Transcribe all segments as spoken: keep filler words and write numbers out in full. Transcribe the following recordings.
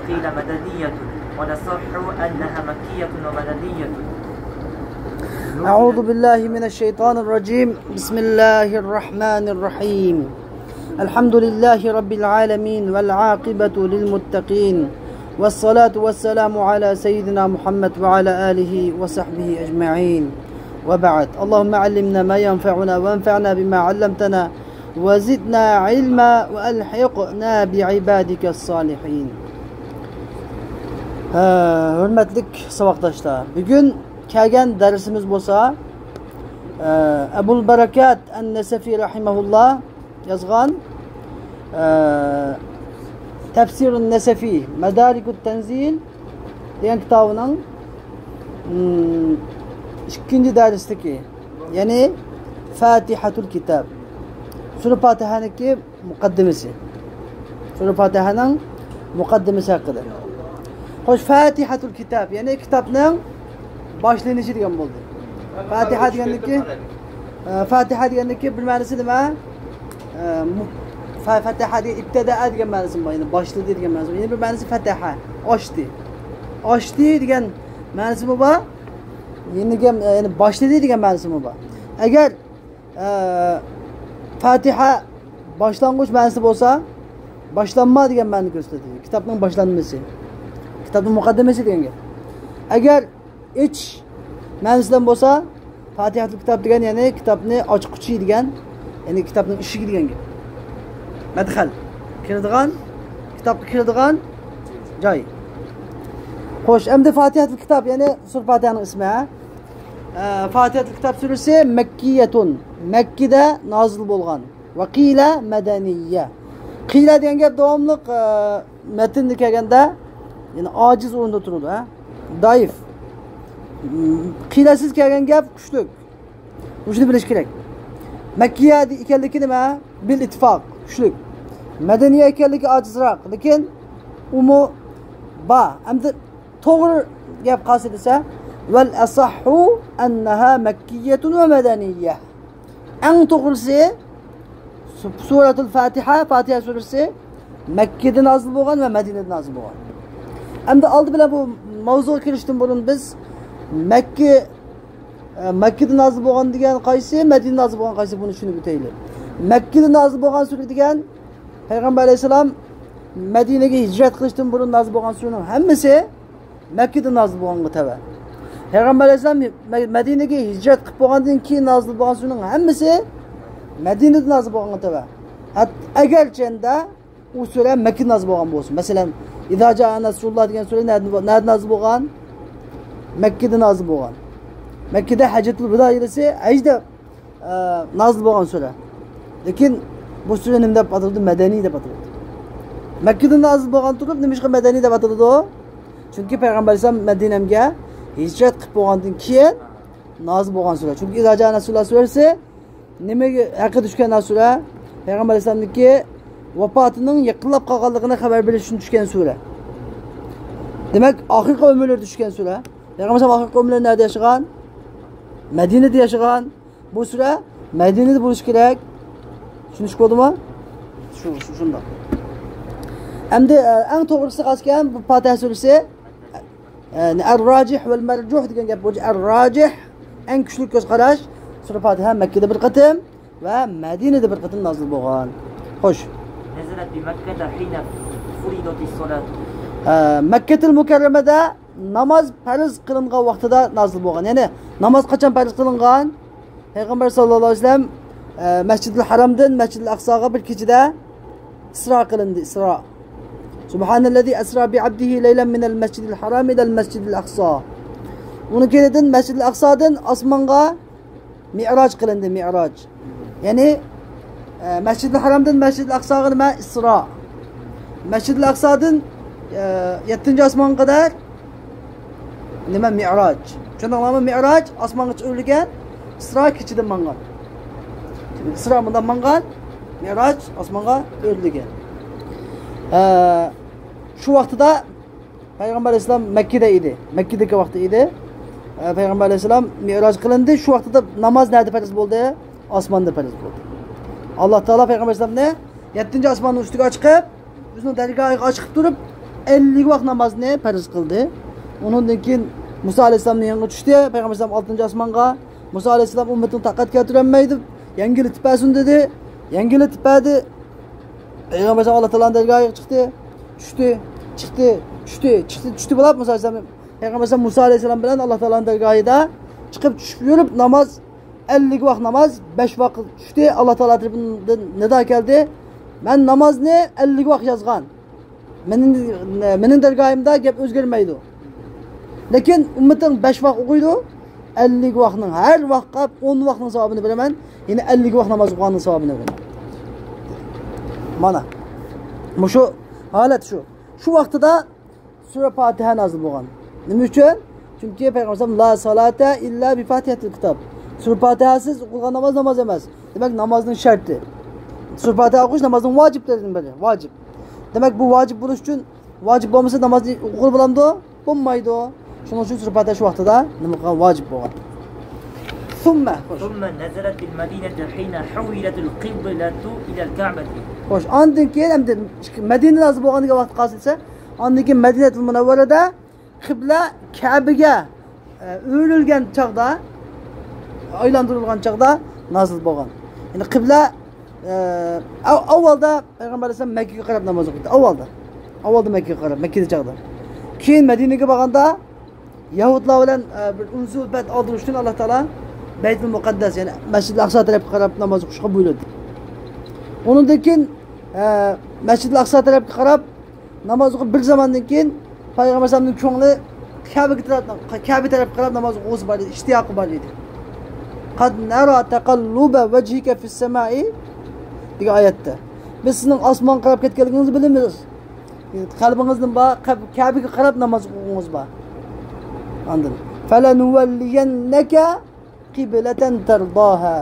قيل مدنية، والأصح أنها مكية ومدنية. أعوذ بالله من الشيطان الرجيم. بسم الله الرحمن الرحيم. الحمد لله رب العالمين، والعاقبة للمتقين، والصلاة والسلام على سيدنا محمد وعلى آله وصحبه أجمعين. وبعد. اللهم علمنا ما ينفعنا وانفعنا بما علمتنا وزدنا علما وألحقنا بعبادك الصالحين. ھە، ھۆرمەتلىك ساۋاقداشلار، بۈگۈن كەلگەن دەرسىمىز بولسا، ئە، ئەبۇل بەرەكات ئەن-نەسەفى رەھىمەھۇللا يازغان، ئە، تەپسىرۇن نەسەفى مەدارىكۇت تەنزىل دېگەن كىتابىنىڭ، ئىم، ئىككىنچى دەرسلىكى، يەنى فاتىھەتۇل كىتاب، سۈرە پاتىھەنىڭكى مۇقەددىمىسى. سۈرە پاتىھەنىڭ مۇقەددىمىسى ھەققىدە. خوش، فاتىھەتۇل كىتاب، يەنى كىتابنىڭ باشلىنىشى دېگەن بولدى. فاتىھە دېگەندىكى، ئە، فاتىھە دېگەندىكى بىر مەنىسى نېمە؟ ئە، مۇ-، فە-، فەتەھە دېگەن، ئىبتەدەئە دېگەن مەنىسىمۇ بار، يەنى باشلىدى دېگەن مەنىسىمۇ بار. يەنە بىر مەنىسى فەتەھە، ئاچتى. ئاچتى دېگەن مەنىسىمۇ بار. يەنە، يەنە باشلىدى دېگەن مەنىسىمۇ بار. ئەگەر ئە، فاتىھە باشلانغۇچ مەنىسى بولسا، باشلانما دېگەن مەنىنى كۆرسىتىدۇ. كىتابنىڭ باشلانمىسى. كىتابنىڭ مۇقەددىمىسى دېگەن گەپ. ئەگەر ئېچىش مەنىسى بىلەن بولسا، فاتىھەتۇل كىتاب دېگەن، يەنى كىتابنى ئاچقۇچى دېگەن، يەنى كىتابنىڭ ئىشىكى دېگەن گەپ. مەدخەل. كىرىدىغان، كىتابقا كىرىدىغان جاي. خوش، ئەمدى فاتىھەتۇل كىتاب، يەنى سۈرە پاتىھەنىڭ ئىسمى، ھە؟ ئە، فاتىھەتۇل كىتاب سۈرىسى مەككىيەتۇن، مەككىدە نازىل بولغان. ۋە قىلە مەدەنىيە. قىلە دېگەن گەپ داۋاملىق، ئە، مەتندە كەلگەندە، يەنى ئاجىز ئورۇندا تۇرىدۇ، ھە؟ دەئىف. قىلەسىز كەلگەن گەپ كۈچلۈك. مۇشۇنى بىلىش كېرەك. مەككىيە ئىكەنلىكى نېمە؟ بىل ئىتتىفاق، كۈچلۈك. مەدەنىيە ئىكەنلىكى ئاجىزراق، لېكىن ئۇمۇ بار. ئەمدى توغرا گەپ قايسى دېسە، ۋەل ئەسەھھۇ ئەننەھا مەككىيەتۇن ۋە مەدەنىيە. ئەڭ توغرىسى، سۇ-، سۇرەتۇل فاتىھە، فاتىھە سۈرىسى مەككىدە نازىل بولغان ۋە مەدىنىدە نازىل بولغان. ئەمدى ئالدى بىلەن بۇ ماۋزۇغا كىرىشتىن بۇرۇن بىز مەككە، ئە، مەككىدە نازىل بولغان دېگەن قايسى، مەدىنىدە نازىل بولغان قايسى، بۇنى چۈشىنىپ ئۆتەيلى. مەككىدە نازىل بولغان سۈرە دېگەن پەيغەمبەر ئەلەيھىسسالام مەدىنىگە ھىجرەت قىلىشتىن بۇرۇن نازىل بولغان سۈرىنىڭ ھەممىسى مەككىدە نازىل بولغانغا تەۋە. پەيغەمبەر ئەلەيھىسسالام مە-، مەدىنىگە ھىجرەت قىلىپ بولغاندىن كېيىن نازىل بولغان سۈرىنىڭ ھەممىسى مەدىنىدە نازىل بولغانغا تەۋە. ھەت-، ئەگەرچەندە ئۇ سۈرە مەككىدە نازىل بولغان بولسۇن. مەسىلەن، ئىزا جائە نەسرۇللا دېگەن سۈرە نەدە، نەدە نازىل بولغان؟ مەككىدە نازىل بولغان. مەككىدە ھەججەتۇل ۋىدا يىلىسى ھەجدە، ئە، نازىل بولغان سۈرە. لېكىن بۇ سۈرە نېمە دەپ ئاتىلىدۇ؟ مەدەنىي دەپ ئاتىلىدۇ. مەككىدە نازىل بولغان تۇرۇپ نېمىشقا مەدەنىي دەپ ئاتىلىدۇ؟ چۈنكى پەيغەمبەر ئەلەيھىسسالام مەدىنەگە ھىجرەت قىلىپ بولغاندىن كېيىن نازىل بولغان سۈرە. چۈنكى ئىزا جائە نەسرۇللا سۈرىسى نېمە ھەققىدە چۈشكەن سۈرە؟ پەيغەمبەر ئەلەيھىسسالامنىڭكى ۋاپاتىنىڭ يېقىنلاپ قالغانلىقىنى خەۋەر بېرىش ئۈچۈن چۈشكەن سۈرە. دېمەك، ئاخىرقى ئۆمۈرلىرىدە چۈشكەن سۈرە. پەيغەمبەر ئەلەيھىسسالام ئاخىرقى ئۆمۈرلىرى نەدە ياشىغان؟ مەدىنىدە ياشىغان. بۇ سۈرە مەدىنىدە بولۇشى كېرەك. چۈشىنىشلىك بولدىمۇ؟ شۇ، شۇ، شۇنداق. ئەمدى، ئە، ئەڭ توغرىسى قايسىكەن؟ بۇ پاتىھە سۈرىسى. ئە، ئەر-راجىھ ۋەل مەرجۇھ دېگەن گەپ بولىدۇ. ئەر-راجىھ، ئەڭ كۈچلۈك كۆز قاراش، سۈرە پاتىھە مەككىدە بىر قېتىم ۋە مەدىنىدە بىر قېتىم نازىل بولغان. خوش. نەزەلەت بىمەككەتە ھىينە فۇرىدەتىس سالات. ئە، مەككەتۇل مۇكەررەمەدە ناماز پەرز قىلىنغان ۋاقتىدا نازىل بولغان. يەنى ناماز قاچان پەرز قىلىنغان؟ پەيغەمبەر ساللاللاھۇ ئەلەيھى ۋەسەللەم، ئە، مەسجىدىل ھارامدىن مەسجىدىل ئەقساغا بىر كېچىدە ئىسرا قىلىندى، ئىسرا. سۇبھانەللەزى ئەسرا بىئەبدىھى لەيلەن مىنەل مەسجىدىل ھارام ئىلەل مەسجىدىل ئەقسا. ئۇنىڭ كېيىندىن مەسجىدىل ئەقسادىن ئاسمانغا مىئراج قىلىندى، مىئراج. يەنى، ئە، مەسجىدىل ھارامدىن مەسجىدىل ئەقساغا نېمە؟ ئىسرا. مەسجىدىل ئەقسادىن، ئە، يەتتىنچى ئاسمانغا قەدەر نېمە؟ مىئراج. چۈشەندىڭلارمۇ؟ مىئراج ئاسمانغىچە ئۆرلىگەن، ئىسرا كېچىدە ماڭغان. ئىسرا مۇنداق ماڭغان، مىئراج ئاسمانغا ئۆرلىگەن. ئە، شۇ ۋاقتىدا پەيغەمبەر ئەلەيھىسسالام مەككىدە ئىدى. مەككىدىكى ۋاقتى ئىدى. ئە، پەيغەمبەر ئەلەيھىسسالام مىئراج قىلىندى. شۇ ۋاقتىدا ناماز نەدە پەرز بولدى؟ ئاسماندا پەرز بولدى. ئاللا تائالا پەيغەمبەر ئەلەيھىسسالامنى يەتتىنچى ئاسماننىڭ ئۈستىگە چىقىپ، ئۆزىنىڭ دەرگاھىغا چىقىپ تۇرۇپ، ئەللىك ۋاق نامازنى پەرز قىلدى. ئۇنىڭدىن كېيىن مۇسا ئەلەيھىسسالامنىڭ يېنىغا چۈشتى. پەيغەمبەر ئەلەيھىسسالام ئالتىنچى ئاسمانغا، مۇسا ئەلەيھىسسالام ئۈممىتىڭ تاقەت كەلتۈرەلمەيدۇ، يەڭگىللىتىپ بەرسۇن دېدى. يەڭگىللىتىپ بەردى. پەيغەمبەر ئەلەيھىسسالام ئاللا تائالانىڭ دەرگاھىغا چىقتى. چۈشتى، چىقتى، چۈشتى، چۈشتى، چۈشتى بولاپ مۇسا ئەلەيھىسسالام، پەيغەمبەر ئەلەيھىسسالام مۇسا ئەلەيھىسسالام بىلەن ئاللا تائالانىڭ دەرگاھىدا چىقىپ چۈشۈپ يۈرۈپ ناماز، ئەللىك ۋاق ناماز، بەش ۋاق چۈشتى. ئاللا تائالا تەرىپىدىن نىدا كەلدى. مەن نامازنى ئەللىك ۋاق يازغان. مېنىڭ، مېنىڭ دەرگاھىمدا گەپ ئۆزگەرمەيدۇ. لېكىن ئۈممىتىڭ بەش ۋاق ئوقۇيدۇ. ئەللىك ۋاقنىڭ، ھەر ۋاققا ئون ۋاقنىڭ ساۋابىنى بېرىمەن. يەنى ئەللىك ۋاق ناماز ئوقۇغاننىڭ ساۋابىنى بېرىمەن. مانا. مۇشۇ ھالەت شۇ. شۇ ۋاقتىدا سۈرە پاتىھە نازىل بولغان. نېمە ئۈچۈن؟ چۈنكى پەيغەمبەر ئەلەيھىسسالام، «لا سالاتا ئىللا بىفاتىھەتىل كىتاب.» سۈرە پاتىھەسىز ئوقۇلغان ناماز ناماز ئەمەس. دېمەك، نامازنىڭ شەرتى. سۈرە پاتىھە ئوقۇش نامازنىڭ ۋاجىپلىرىدىن بىرى. ۋاجىپ. دېمەك، بۇ ۋاجىپ بولۇش ئۈچۈن، ۋاجىپ بولمىسا ناماز ئوقۇغىلى بولامدۇ؟ بولمايدۇ. شۇنىڭ ئۈچۈن سۈرە پاتىھە شۇ ۋاقتىدا نېمە قىلغان؟ ۋاجىپ بولغان. ثم، خوش. ثم نزلت بالمدينة حين حولت القبلة إلى الكعبة. خوش، ئاندىن كېيىن ئەمدى مەدىنە نازىل بولغان دېگەن ۋاقىت قالسا، ئاندىن كېيىن مەدىنەتۇل مۇنەۋۋەرەدە قىبلە كەبىگە، ئە، ئۆرۈلگەن چاغدا، ئايلاندۇرۇلغان چاغدا نازىل بولغان. يەنى قىبلە، ئە، ئاۋ-، ئاۋۋالدا پەيغەمبەر ئەلەيھىسسالام مەككىگە قاراپ ناماز ئوقۇيتتى. ئاۋۋالدا. ئاۋۋالدا مەككىگە قاراپ، مەككىدە چاغدا. كېيىن مەدىنىگە بارغاندا يەھۇدلار بىلەن، ئە، بىر ئۇنسۇ بەت ئالدۇرۇش ئۈچۈن ئاللا تائالا بەيتۇل مۇقەددەس، يەنى مەسجىدىل ئەقسا تەرەپكە قاراپ ناماز ئوقۇشقا بۇيرۇدى. ئۇنىڭدىن كېيىن، ئە، مەسجىدىل ئەقسا تەرەپكە قاراپ ناماز ئوقۇپ بىر زاماندىن كېيىن پەيغەمبەر ئەلەيھىسسالامنىڭ كۆڭلى كەبىگە تەرەپ، كەبە تەرەپكە قاراپ ناماز ئوقۇغۇسى بار ئىدى، ئىشتىياقى بار ئىدى. قد نرى تقلب وجهك في السماء دېگەن ئايەتتە. بىز سىزنىڭ ئاسمانغا قاراپ كەتكەنلىكىڭىزنى بىلىمىز. قەلبىڭىزدىن بار، قەب-، كەبىگە قاراپ ناماز ئوقۇغىنىڭىز بار. ئاندىن، فلنولينك قبلة ترضاها.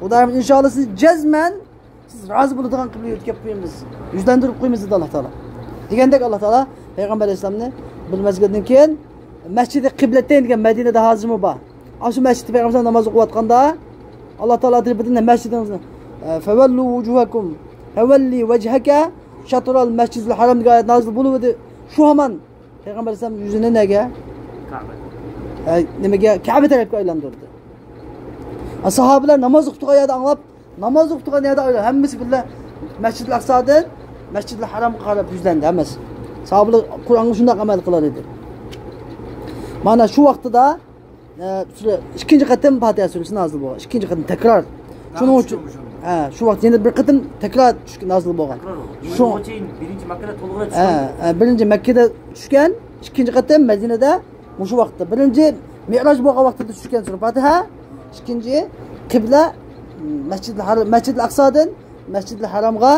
خۇدايىم ئىنشاللا سىز جەزمەن سىز رازى بولىدىغان قىبلىگە يۆتكەپ قويىمىز، يۈزلەندۈرۈپ قويىمىز دېدى ئاللا تائالا. دېگەندەك ئاللا تائالا پەيغەمبەر ئەلەيھىسسالامنى بىر مەزگىلدىن كېيىن مەسجىدى قىبلەتەين دېگەن مەدىنىدە ھازىرمۇ بار. ئاشۇ مەسجىدتە پەيغەمبەر ناماز ئوقۇۋاتقاندا ئاللا تائالا تەرىپىدىن مەسجىدىڭىزنى، ئە، فوللوا وجوهكم، فوللوا وجهك شطر المسجد الحرام دېگەن ئايەت نازىل بولۇۋىدى. شۇ ھامان پەيغەمبەر ئەلەيھىسسالام يۈزىنى نەگە؟ كەبە. ئە، نېمىگە؟ كەبە تەرەپكە ئايلاندۇردى. ئە، ساھابىلەر ناماز ئوقۇپ تۇرغان يەردە ئاڭلاپ، ناماز ئوقۇپ تۇرغان يەردە ئايلاندى. ھەممىسى بىللە مەسجىدىل ئەقسادىن مەسجىدىل ھەرامغا قاراپ يۈزلەندى ھەممىسى. ساھابىلەر قۇرئانغا شۇنداق ئەمەل قىلار ئىدى. مانا شۇ ۋاقتىدا، ئە، سۈرە، ئىككىنچى قېتىم پاتىھە سۈرىسى نازىل بولغان. ئىككىنچى قېتىم تەكرار. شۇنىڭ ئۈچۈن، ھە، شۇ ۋاقىت يەنە بىر قېتىم تەكرار چۈشكە نازىل بولغان. تەكرار بولغان. شۇ، بىرىنچى مەككىدە تولۇق، ھە، ھە، بىرىنچى مەككىدە چۈشكەن، ئىككىنچى قېتىم مەدىنىدە مۇشۇ ۋاقىتتا. بىرىنچى مىئراج بولغان ۋاقتىدا چۈشكەن سۈرە پاتىھە، ئىككىنچى قىبلە، مەسجىدىل ھار-، مەسجىدىل ئەقسادىن مەسجىدىل ھەرامغا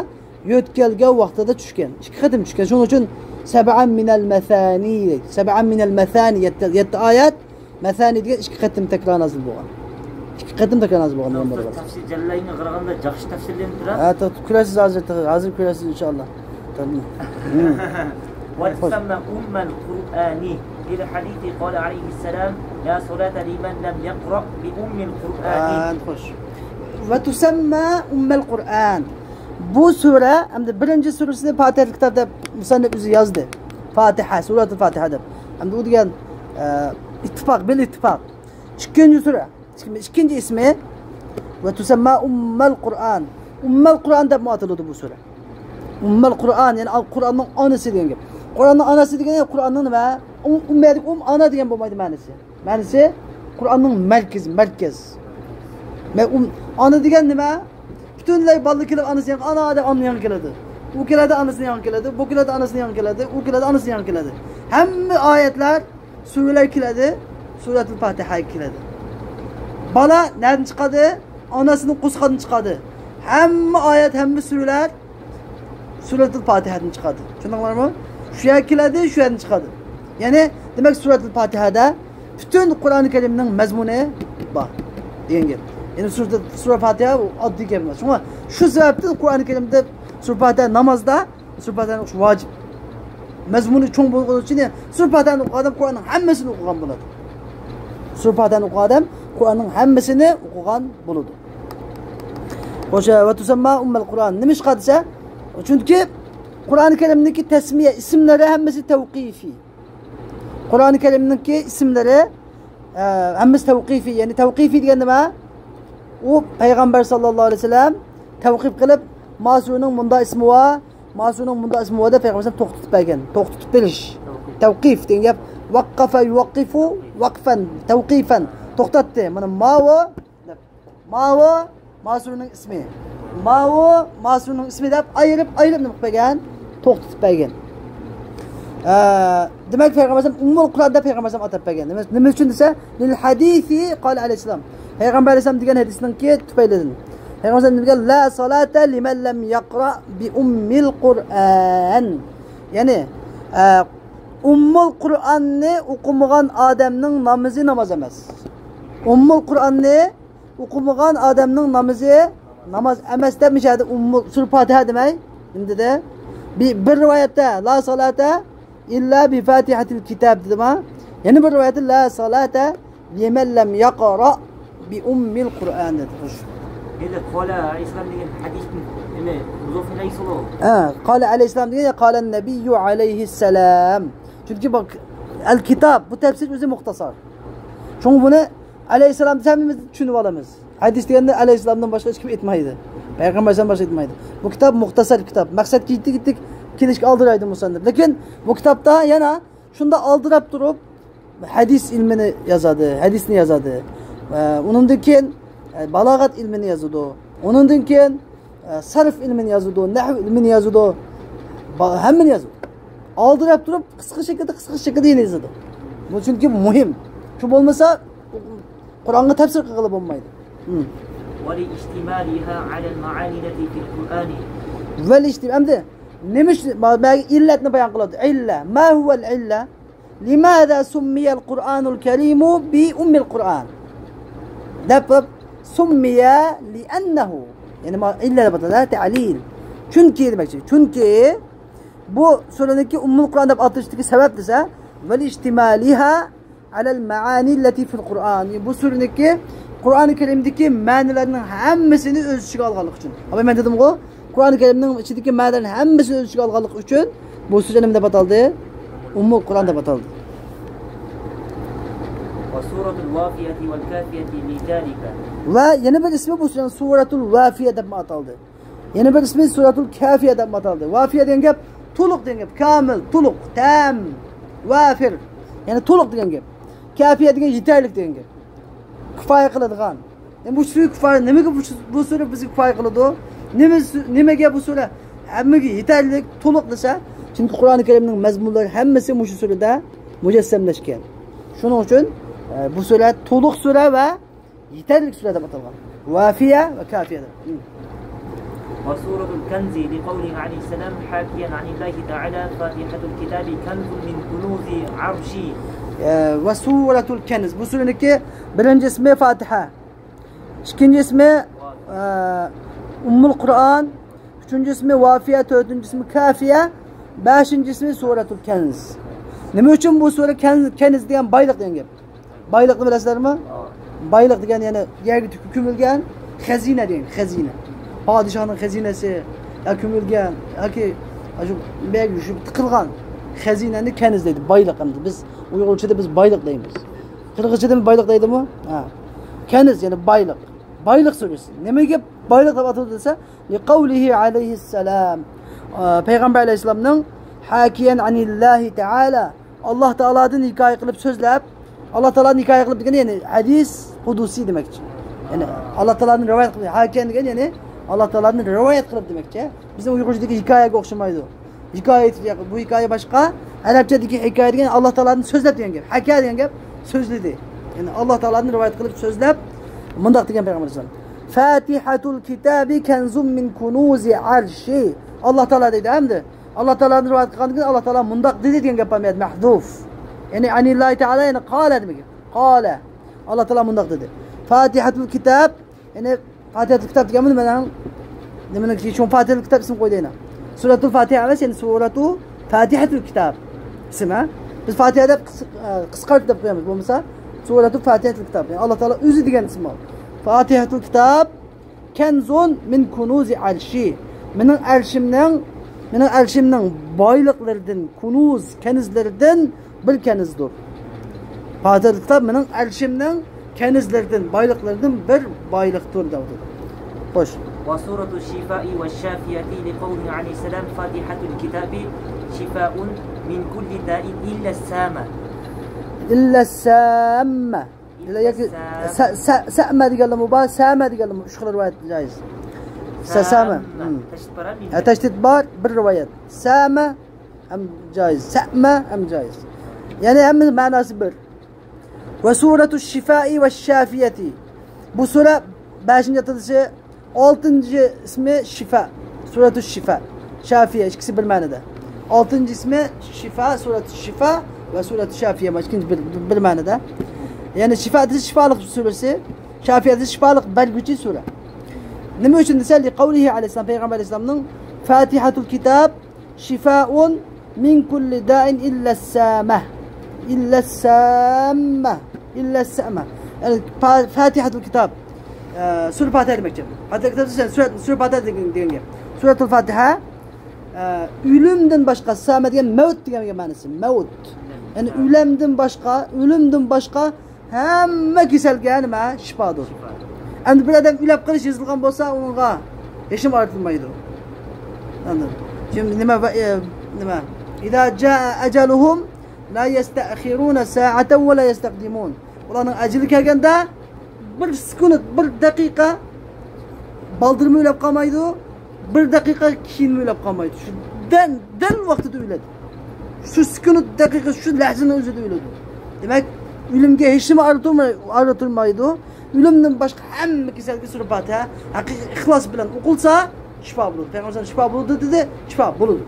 يۆتكەلگەن ۋاقتىدا چۈشكەن. ئىككى قېتىم چۈشكەن. شۇنىڭ ئۈچۈن سەبئەن مىنەل مەسانى، سەبئەن مىنەل مەسانى، يەتتە، يەتتە ئايەت. مەسانى دېگەن ئىككى قېتىم تەكرار نازىل بولغان. ئىككى قېتىم تەكرار نازىل بولغان. تەفسىر جەللەينى قارىغاندا ياخشى تەپسىرلىنىپ تۇرا. ھە، كۆرەرسىز ھازىر، ھازىر كۆرەرسىز ئىنشائاللا. وتسمى أم القرآن للحديث قال عليه السلام: لا صلاة لمن لم يقرأ بأم القرآن. خوش. وتسمى أم القرآن. بۇ سۈرە، ئەمدى بىرىنچى سۈرىسىنى پاتىھەتۇل كىتاب دەپ مۇسەننىپ ئۆزى يازدى. پاتىھە، سۈرەتۇل پاتىھە دەپ. ئەمدى ئۇ دېگەن، ئە، ئىتتىپاق، بىل ئىتتىپاق. ئىككىنچى سۈرە. ئىككىنچى ئىسمى، وتسمى أم القرآن. ئۇممەل قۇرئان دەپمۇ ئاتىلىدۇ بۇ سۈرە. ئۇممەل قۇرئان، يەنى ئال-، قۇرئاننىڭ ئانىسى دېگەن گەپ. قۇرئاننىڭ ئانىسى دېگەن، قۇرئاننىڭ نېمە؟ ئۇم، ئۇم يەردىكى ئۇم ئانا دېگەن بولمايدۇ مەنىسى. مەنىسى قۇرئاننىڭ مەركىزى، مەركەز. مە-، ئۇم، ئانا دېگەن نېمە؟ پۈتۈنلەي بالىلار كېلىپ ئانىسى يېنىغا، ئانا دەپ ئانىنىڭ يېنىغا كېلىدۇ. ئۇ كېلەدۇ ئانىسىنىڭ يېنىغا كېلىدۇ، بۇ كېلەدۇ ئانىسىنىڭ يېنىغا كېلىدۇ، ئۇ كېلەدۇ ئانىسىنىڭ يېنىغا كېلىدۇ. ھەممە ئايەتلەر سۈرىلەر كېلەدۇ، سۈرەتۇل پاتىھەگە كېلەدۇ. بالا نەدىن چىقىدۇ؟ ئانىسىنىڭ قورسىقىدىن چىقىدۇ. ھەممە ئايەت، ھەممە سۈرىلەر سۈرەتۇل پاتىھەدىن چىقىدۇ. چۈشەندىڭلارمۇ؟ شۇ يەرگە كېلەدۇ، شۇ يەردىن چىقىدۇ. يەنى، دېمەك، سۈرەتۇل پاتىھەدە پۈتۈن قۇرئان كەرىمنىڭ مەزمۇنى بار دېگەن گەپ. يەنى سۈرە، سۈرە پاتىھە ئۇ ئاددىي گەپ ئەمەس. شۇڭا شۇ سەۋەبتىن قۇرئان كەرىمدە سۈرە پاتىھە نامازدا سۈرە پاتىھەنى ئوقۇش ۋاجىپ. مەزمۇنى چوڭ بولغىنى ئۈچۈن، يەنى سۈرە پاتىھەنى ئوقۇغان ئادەم قۇرئاننىڭ ھەممىسىنى ئوقۇغان بولىدۇ. سۈرە پاتىھەنى ئوقۇغان ئادەم قۇرئاننىڭ ھەممىسىنى ئوقۇغان بولىدۇ. خوش، ۋە تۇسەمما ئۇممەل قۇرئان. نېمىشقا دېسە، چۈنكى قۇرئان كەرىمنىڭكى تەسمىيە ئىسىملىرى ھەممىسى تەۋقىفىي. قۇرئان كەرىمنىڭكى ئىسىملىرى، ئە، ھەممىسى تەۋقىفىي. يەنى تەۋقىفىي دېگەن نېمە؟ ئۇ پەيغەمبەر ساللاللاھۇ ئەلەيھى ۋەسەللەم تەۋقىپ قىلىپ، ما سۈرىنىڭ مۇنداق ئىسمى بار، ما سۈرىنىڭ مۇنداق ئىسمى بار دەپ پەيغەمبەر توختىتىپ بەرگەن. توختىتىپ بېرىش. تەۋقىف دېگەن گەپ ۋەققەفە يۇۋەققىفۇ ۋەقفەن، تەۋقىفەن. توختاتتى. مانا ماۋۇ دەپ. ماۋۇ ما سۈرىنىڭ ئىسمى. ماۋۇ ما سۈرىنىڭ ئىسمى دەپ ئايرىپ، ئايرىپ نېمە قىلىپ بەرگەن؟ توختىتىپ بەرگەن. ئە، دېمەك، پەيغەمبەر ئەلەيھىسسالام ئۇممۇل قۇرئان دەپ پەيغەمبەر ئەلەيھىسسالام ئاتاپ بەرگەن. نېمە، نېمە ئۈچۈن دېسە، لىل ھەدىسى قالە ئەلەيھىسسالام. پەيغەمبەر ئەلەيھىسسالام دېگەن ھەدىسنىڭكى تۈپەيلىدىن. پەيغەمبەر ئەلەيھىسسالام دېگەن، لا سالاتا لىمەن لەم يەقرا بى ئۇممىل قۇرئان. يەنى، ئە، ئۇممۇل قۇرئاننى ئوقۇمىغان ئادەمنىڭ نامىزى ناماز ئەمەس. ئۇممۇل قۇرئاننى ئوقۇمىغان ئادەمنىڭ نامىزى ناماز ئەمەس دەپ، مۇشۇ يەردە ئۇممۇل سۈرە پاتىھە دېمەي، نېمە دېدى؟ بى-، بىر رىۋايەتتە لا سالاتا ئىللا بى فاتىھەتىل كىتاب دېدىما؟ يەنە بىر رىۋايەتتە لا سالاتا لىمەن لەم يەقرا بى ئۇممىل قۇرئان دېدى. خوش. ئەمدى قالە ئەلەيھىسسالام دېگەن ھەدىستىن نېمە، مۇزافىن ئەلەيھىسسالام؟ ھە، قالە ئەلەيھىسسالام دېگەن، قالە نەبىييۇ ئەلەيھىسسالام. چۈنكى بۇ ئەل كىتاب، بۇ تەپسىر ئۆزى مۇختەسەر. شۇڭا بۇنى ئەلەيھىسسالام دېسە ھەممىمىز چۈشىنىۋالىمىز. ھەدىس دېگەندە ئەلەيھىسسالامدىن باشقا ھېچكىم ئېيتمايدۇ. پەيغەمبەر ئەلەيھىسسالام باشقا ئېيتمايدۇ. بۇ كىتاب مۇختەسەر كىتاب. مەقسەتكە يېتىپ، يېتىپ كېلىشكە ئالدىرايدۇ مۇسەننىپ. لېكىن بۇ كىتابتا يەنە شۇنداق ئالدىراپ تۇرۇپ ھەدىس ئىلمىنى يازادى، ھەدىسنى يازادى. ئە، ئۇنىڭدىن كېيىن، ئە، بالاغەت ئىلمىنى يازىدۇ. ئۇنىڭدىن كېيىن، ئە، سەرف ئىلمىنى يازىدۇ، نەھۋ ئىلمىنى يازىدۇ. با-، ھەممىنى يازىدۇ. ئالدىراپ تۇرۇپ قىسقا شەكىلدە، قىسقا شەكىلدە يەنە يازىدۇ. بۇ چۈنكى مۇھىم. شۇ بولمىسا قۇرئانغا تەپسىر قىلغىلى بولمايدۇ. ھىم. ولاشتمالها على المعاني التي في القرآن. ۋەل ئىشتىم-، ئەمدى نېمە ئۈچۈن، ما-، ما-، ئىللەتنى بايان قىلىدۇ. ئىللە. ما هو العلة؟ لماذا سمي القرآن الكريم بأم القرآن؟ دەپ، سمي لأنه. يەنى ما ئىللە دەپ ئاتىلىدۇ، تەلىل. چۈنكى دېمەكچى. چۈنكى بۇ سۈرىنىڭكى ئۇممۇل قۇرئان دەپ ئاتىلىشىدىكى سەۋەب دېسە، ولاشتمالها على المعاني التي في القرآن. بۇ سۈرىنىڭكى قۇرئانى كەرىمدىكى مەنىلەرنىڭ ھەممىسىنى ئۆز ئىچىگە ئالغانلىقى ئۈچۈن. ئاۋۋال مەن دېدىمغۇ، قۇرئانى كەرىمنىڭ ئىچىدىكى مەنىلەرنىڭ ھەممىسىنى ئۆز ئىچىگە ئالغانلىقى ئۈچۈن بۇ سۈرە نېمە دەپ ئاتالدى؟ ئۇممۇل قۇرئان دەپ ئاتالدى. والسورة الوافية والكافية لذلك. ۋە يەنە بىر ئىسمى بۇ سۈرىنىڭ سۇرەتۇل ۋافىيە دەپمۇ ئاتالدى. يەنە بىر ئىسمى سۇرەتۇل كافىيە دەپمۇ ئاتالدى. ۋافىيە دېگەن گەپ تولۇق دېگەن گەپ. كامىل، تولۇق، تام، ۋافىر. يەنى تولۇق دېگەن گەپ. كافىيە دېگەن يېتەرلىك دېگەن گەپ. كۇپايە قىلىدىغان. يەنى بۇ سۈرە كۇپايە، نېمىگە بۇ، بۇ سۈرە بىزگە كۇپايە قىلىدۇ؟ نېمە سۈ-، نېمىگە بۇ سۈرە ھەممىگە يېتەرلىك، تولۇق دېسە؟ چۈنكى قۇرئانى كەرىمنىڭ مەزمۇنلىرى ھەممىسى مۇشۇ سۈرىدە مۇجەسسەملەشكەن. شۇنىڭ ئۈچۈن، ئە، بۇ سۈرە تولۇق سۈرە ۋە يېتەرلىك سۈرە دەپ ئاتالغان. ۋافىيە ۋە كافىيە دەپ. ھىم. وسورة الكنز لقوله عليه السلام حاكيا عن الله تعالى: فاتحة الكتاب كنز من كنوز عرشي. ئە، ۋە سۇرەتۇل كەنز. بۇ سۈرىنىڭكى بىرىنچى ئىسمى فاتىھە. ئىككىنچى ئىسمى، ئە، ئۇممۇل قۇرئان. ئۈچىنچى ئىسمى ۋافىيە، تۆتىنچى ئىسمى كافىيە، بەشىنچى ئىسمى سۇرەتۇل كەنز. نېمە ئۈچۈن بۇ سۈرە كەنز، كەنز دېگەن بايلىق دېگەن گەپ؟ بايلىقنى بىلەسىلەرمۇ؟ بايلىق دېگەن يەنى يەرگە تۈ-، كۆمۈلگەن خەزىنە دېگەن، خەزىنە. پادىشاھنىڭ خەزىنىسى يا كۆمۈلگەن ياكى شۇ بەگ شۇ تىقىلغان خەزىنىنى كەنز دەيدۇ، بايلىق ئەمدى. بىز ئۇيغۇرچىدا بىز بايلىق دەيمىز. قىرغىزچىدىمۇ بايلىق دەيدىمۇ؟ ھە. كەنز، يەنى بايلىق. بايلىق سۈرىسى. نېمىگە بايلىق دەپ ئاتىلىدۇ دېسە، لقوله عليه السلام. ئا، پەيغەمبەر ئەلەيھىسسالامنىڭ حاكيا عن الله تعالى، ئاللا تائالادىن ھېكايە قىلىپ سۆزلەپ، ئاللا تائالادىن ھېكايە قىلىپ دېگەن، يەنى ھەدىس قۇدسىي دېمەكچى. يەنى ئاللا تائالادىن رىۋايەت قىلىپ، حاكيا دېگەن، يەنى ئاللا تائالادىن رىۋايەت قىلىپ دېمەكچى. بىزنىڭ ئۇيغۇرچىدىكى ھېكايەگە ئوخشىمايدۇ. ھېكايە، بۇ ھېكايە باشقا. ئەرەبچىدىكى ھېكايە دېگەن ئاللا تائالادىن سۆزلەپ دېگەن گەپ. ھەكا دېگەن گەپ سۆزلىدى. يەنى ئاللا تائالادىن رىۋايەت قىلىپ سۆزلەپ مۇنداق دېگەن پەيغەمبەر ئەلەيھىسسالام. فاتحة الكتاب كنز من كنوز عرشي. ئاللا تائالا دەيدۇ، ئەمدى ئاللا تائالادىن رىۋايەت قىلغاندىن كېيىن ئاللا تائالا مۇنداق دېدى دېگەن گەپ بار، مەھزۇف. يەنى عن الله تعالى، يەنى قال دېمىگەن. قال. ئاللا تائالا مۇنداق دېدى. فاتحة الكتاب، يەنى فاتىھەتۇل كىتاب دېگەنمۇ نېمىنىڭ، نېمىنىڭكى، شۇڭا فاتىھەتۇل كىتاب ئىسىم قويدى يەنە. سۈرەتۇل فاتىھە ئەمەس، يەنى سۇرەتۇ فاتىھەتۇل كىتاب ئىسىم، ھە؟ بىز فاتىھە دەپ قىس-، ئە، قىسقارتىپ دەپ قويىمىز. بولمىسا سۇرەتۇ فاتىھەتۇل كىتاب. يەنى ئاللا تائالا ئۆزى دېگەن ئىسىم بار. فاتىھەتۇل كىتاب كەنزۇن مىن كۇنۇزى ئەرشى. مېنىڭ ئەرشىمنىڭ مېنىڭ ئەرشىمنىڭ بايلىقلىرىدىن، كۇنۇز، كەنىزلىرىدىن بىر كەنىزدۇر. پاتىھەتۇل كىتاب مېنىڭ ئەرشىمنىڭ كەنىزلىرىدىن، بايلىقلىرىدىن بىر بايلىقتۇر دەۋاتىدۇ. خوش. وسورة الشفاء والشافية لقوله عليه السلام: فاتحة الكتاب شفاء من كل داء إلا السام. إلا السام. ياكى سا-، سا-، سەمە دېگەنلىمۇ بار، سامە دېگەنلىمۇ، ئۈچ خىل رىۋايەت جايىز. سامە. سامە. ھىم. تەشدىد بار، مىم. ھە، تەشدىد بار، بىر رىۋايەت. سامە ھەم جايىز، سەمە ھەم جايىز. يەنى ھەممە مەناسى بىر. وسورة الشفاء والشافية. بۇ سۈرە بەشىنچى ئاتىلىشى، ئالتىنچى ئىسمى شىفا، سۈرەتۇش شىفا. شافىيە، ئىككىسى بىر مەنىدە. ئالتىنچى ئىسمى شىفا، سۈرەتۇش شىفا ۋە سۈرەتۇش شافىيە، ئىككىنچى بىر، بىر مەنىدە. يەنى شىفا دېسە شىفالىق سۈرىسى، شافىيە دېسە شىفالىق بەرگۈچى سۈرە. نېمە ئۈچۈن دېسە، لقوله عليه السلام، پەيغەمبەر ئەلەيھىسسالامنىڭ: فاتىھەتۇل كىتاب شىفائۇن مىن كۇللى دائىن ئىللەسسامە. ئىللەسسامە. ئىللەسسامە. يەنى فا-، فاتىھەتۇل كىتاب. ئە، سۈرە پاتىھە دېمەكچى. فاتىھە كىتاب دېسە سۈرە، سۈرە پاتىھە دېگەن، دېگەن گەپ. سۈرەتۇل فاتىھە، ئە، ئۆلۈمدىن باشقا، سامە دېگەن مەۋت دېگەن مەنىسى. مەۋت. يەنى ئۆلەمدىن باشقا، ئۆلۈمدىن باشقا ھەممە كېسەلگە نېمە؟ شىپادۇر. شىپا. ئەمدى بىر ئادەم ئۆلۈپ قېلىش يېزىلغان بولسا، ئۇنىڭغا ھېچنېمە ئايرىلمايدۇ. ئاندىن كېيىن نېمە؟ ۋە، ئە، نېمە؟ إذا جاء أجلهم لا يستأخرون ساعة ولا يستقدمون. ئۇلارنىڭ ئەجىلى كەلگەندە بىر سېكۇنت، بىر دەقىقە بالدۇرمۇ ئۆلۈپ قالمايدۇ، بىر دەقىقە كېيىنمۇ ئۆلۈپ قالمايدۇ. شۇ دەل، دەل ۋاقتىدا ئۆلىدۇ. شۇ سېكۇنت، دەقىقە، شۇ لەھزىنىڭ ئۆزىدە ئۆلىدۇ. دېمەك، ئۆلۈمگە ھېچنېمە ئارىلاشتۇرماي-، ئارىلاشتۇرمايدۇ. ئۆلۈمدىن باشقا ھەممە كېسەلگە سۈرە پاتىھە ھەقىقىي ئىخلاس بىلەن ئوقۇلسا، شىپا بولىدۇ. پەيغەمبەر شىپا بولىدۇ دېدى، شىپا بولىدۇ.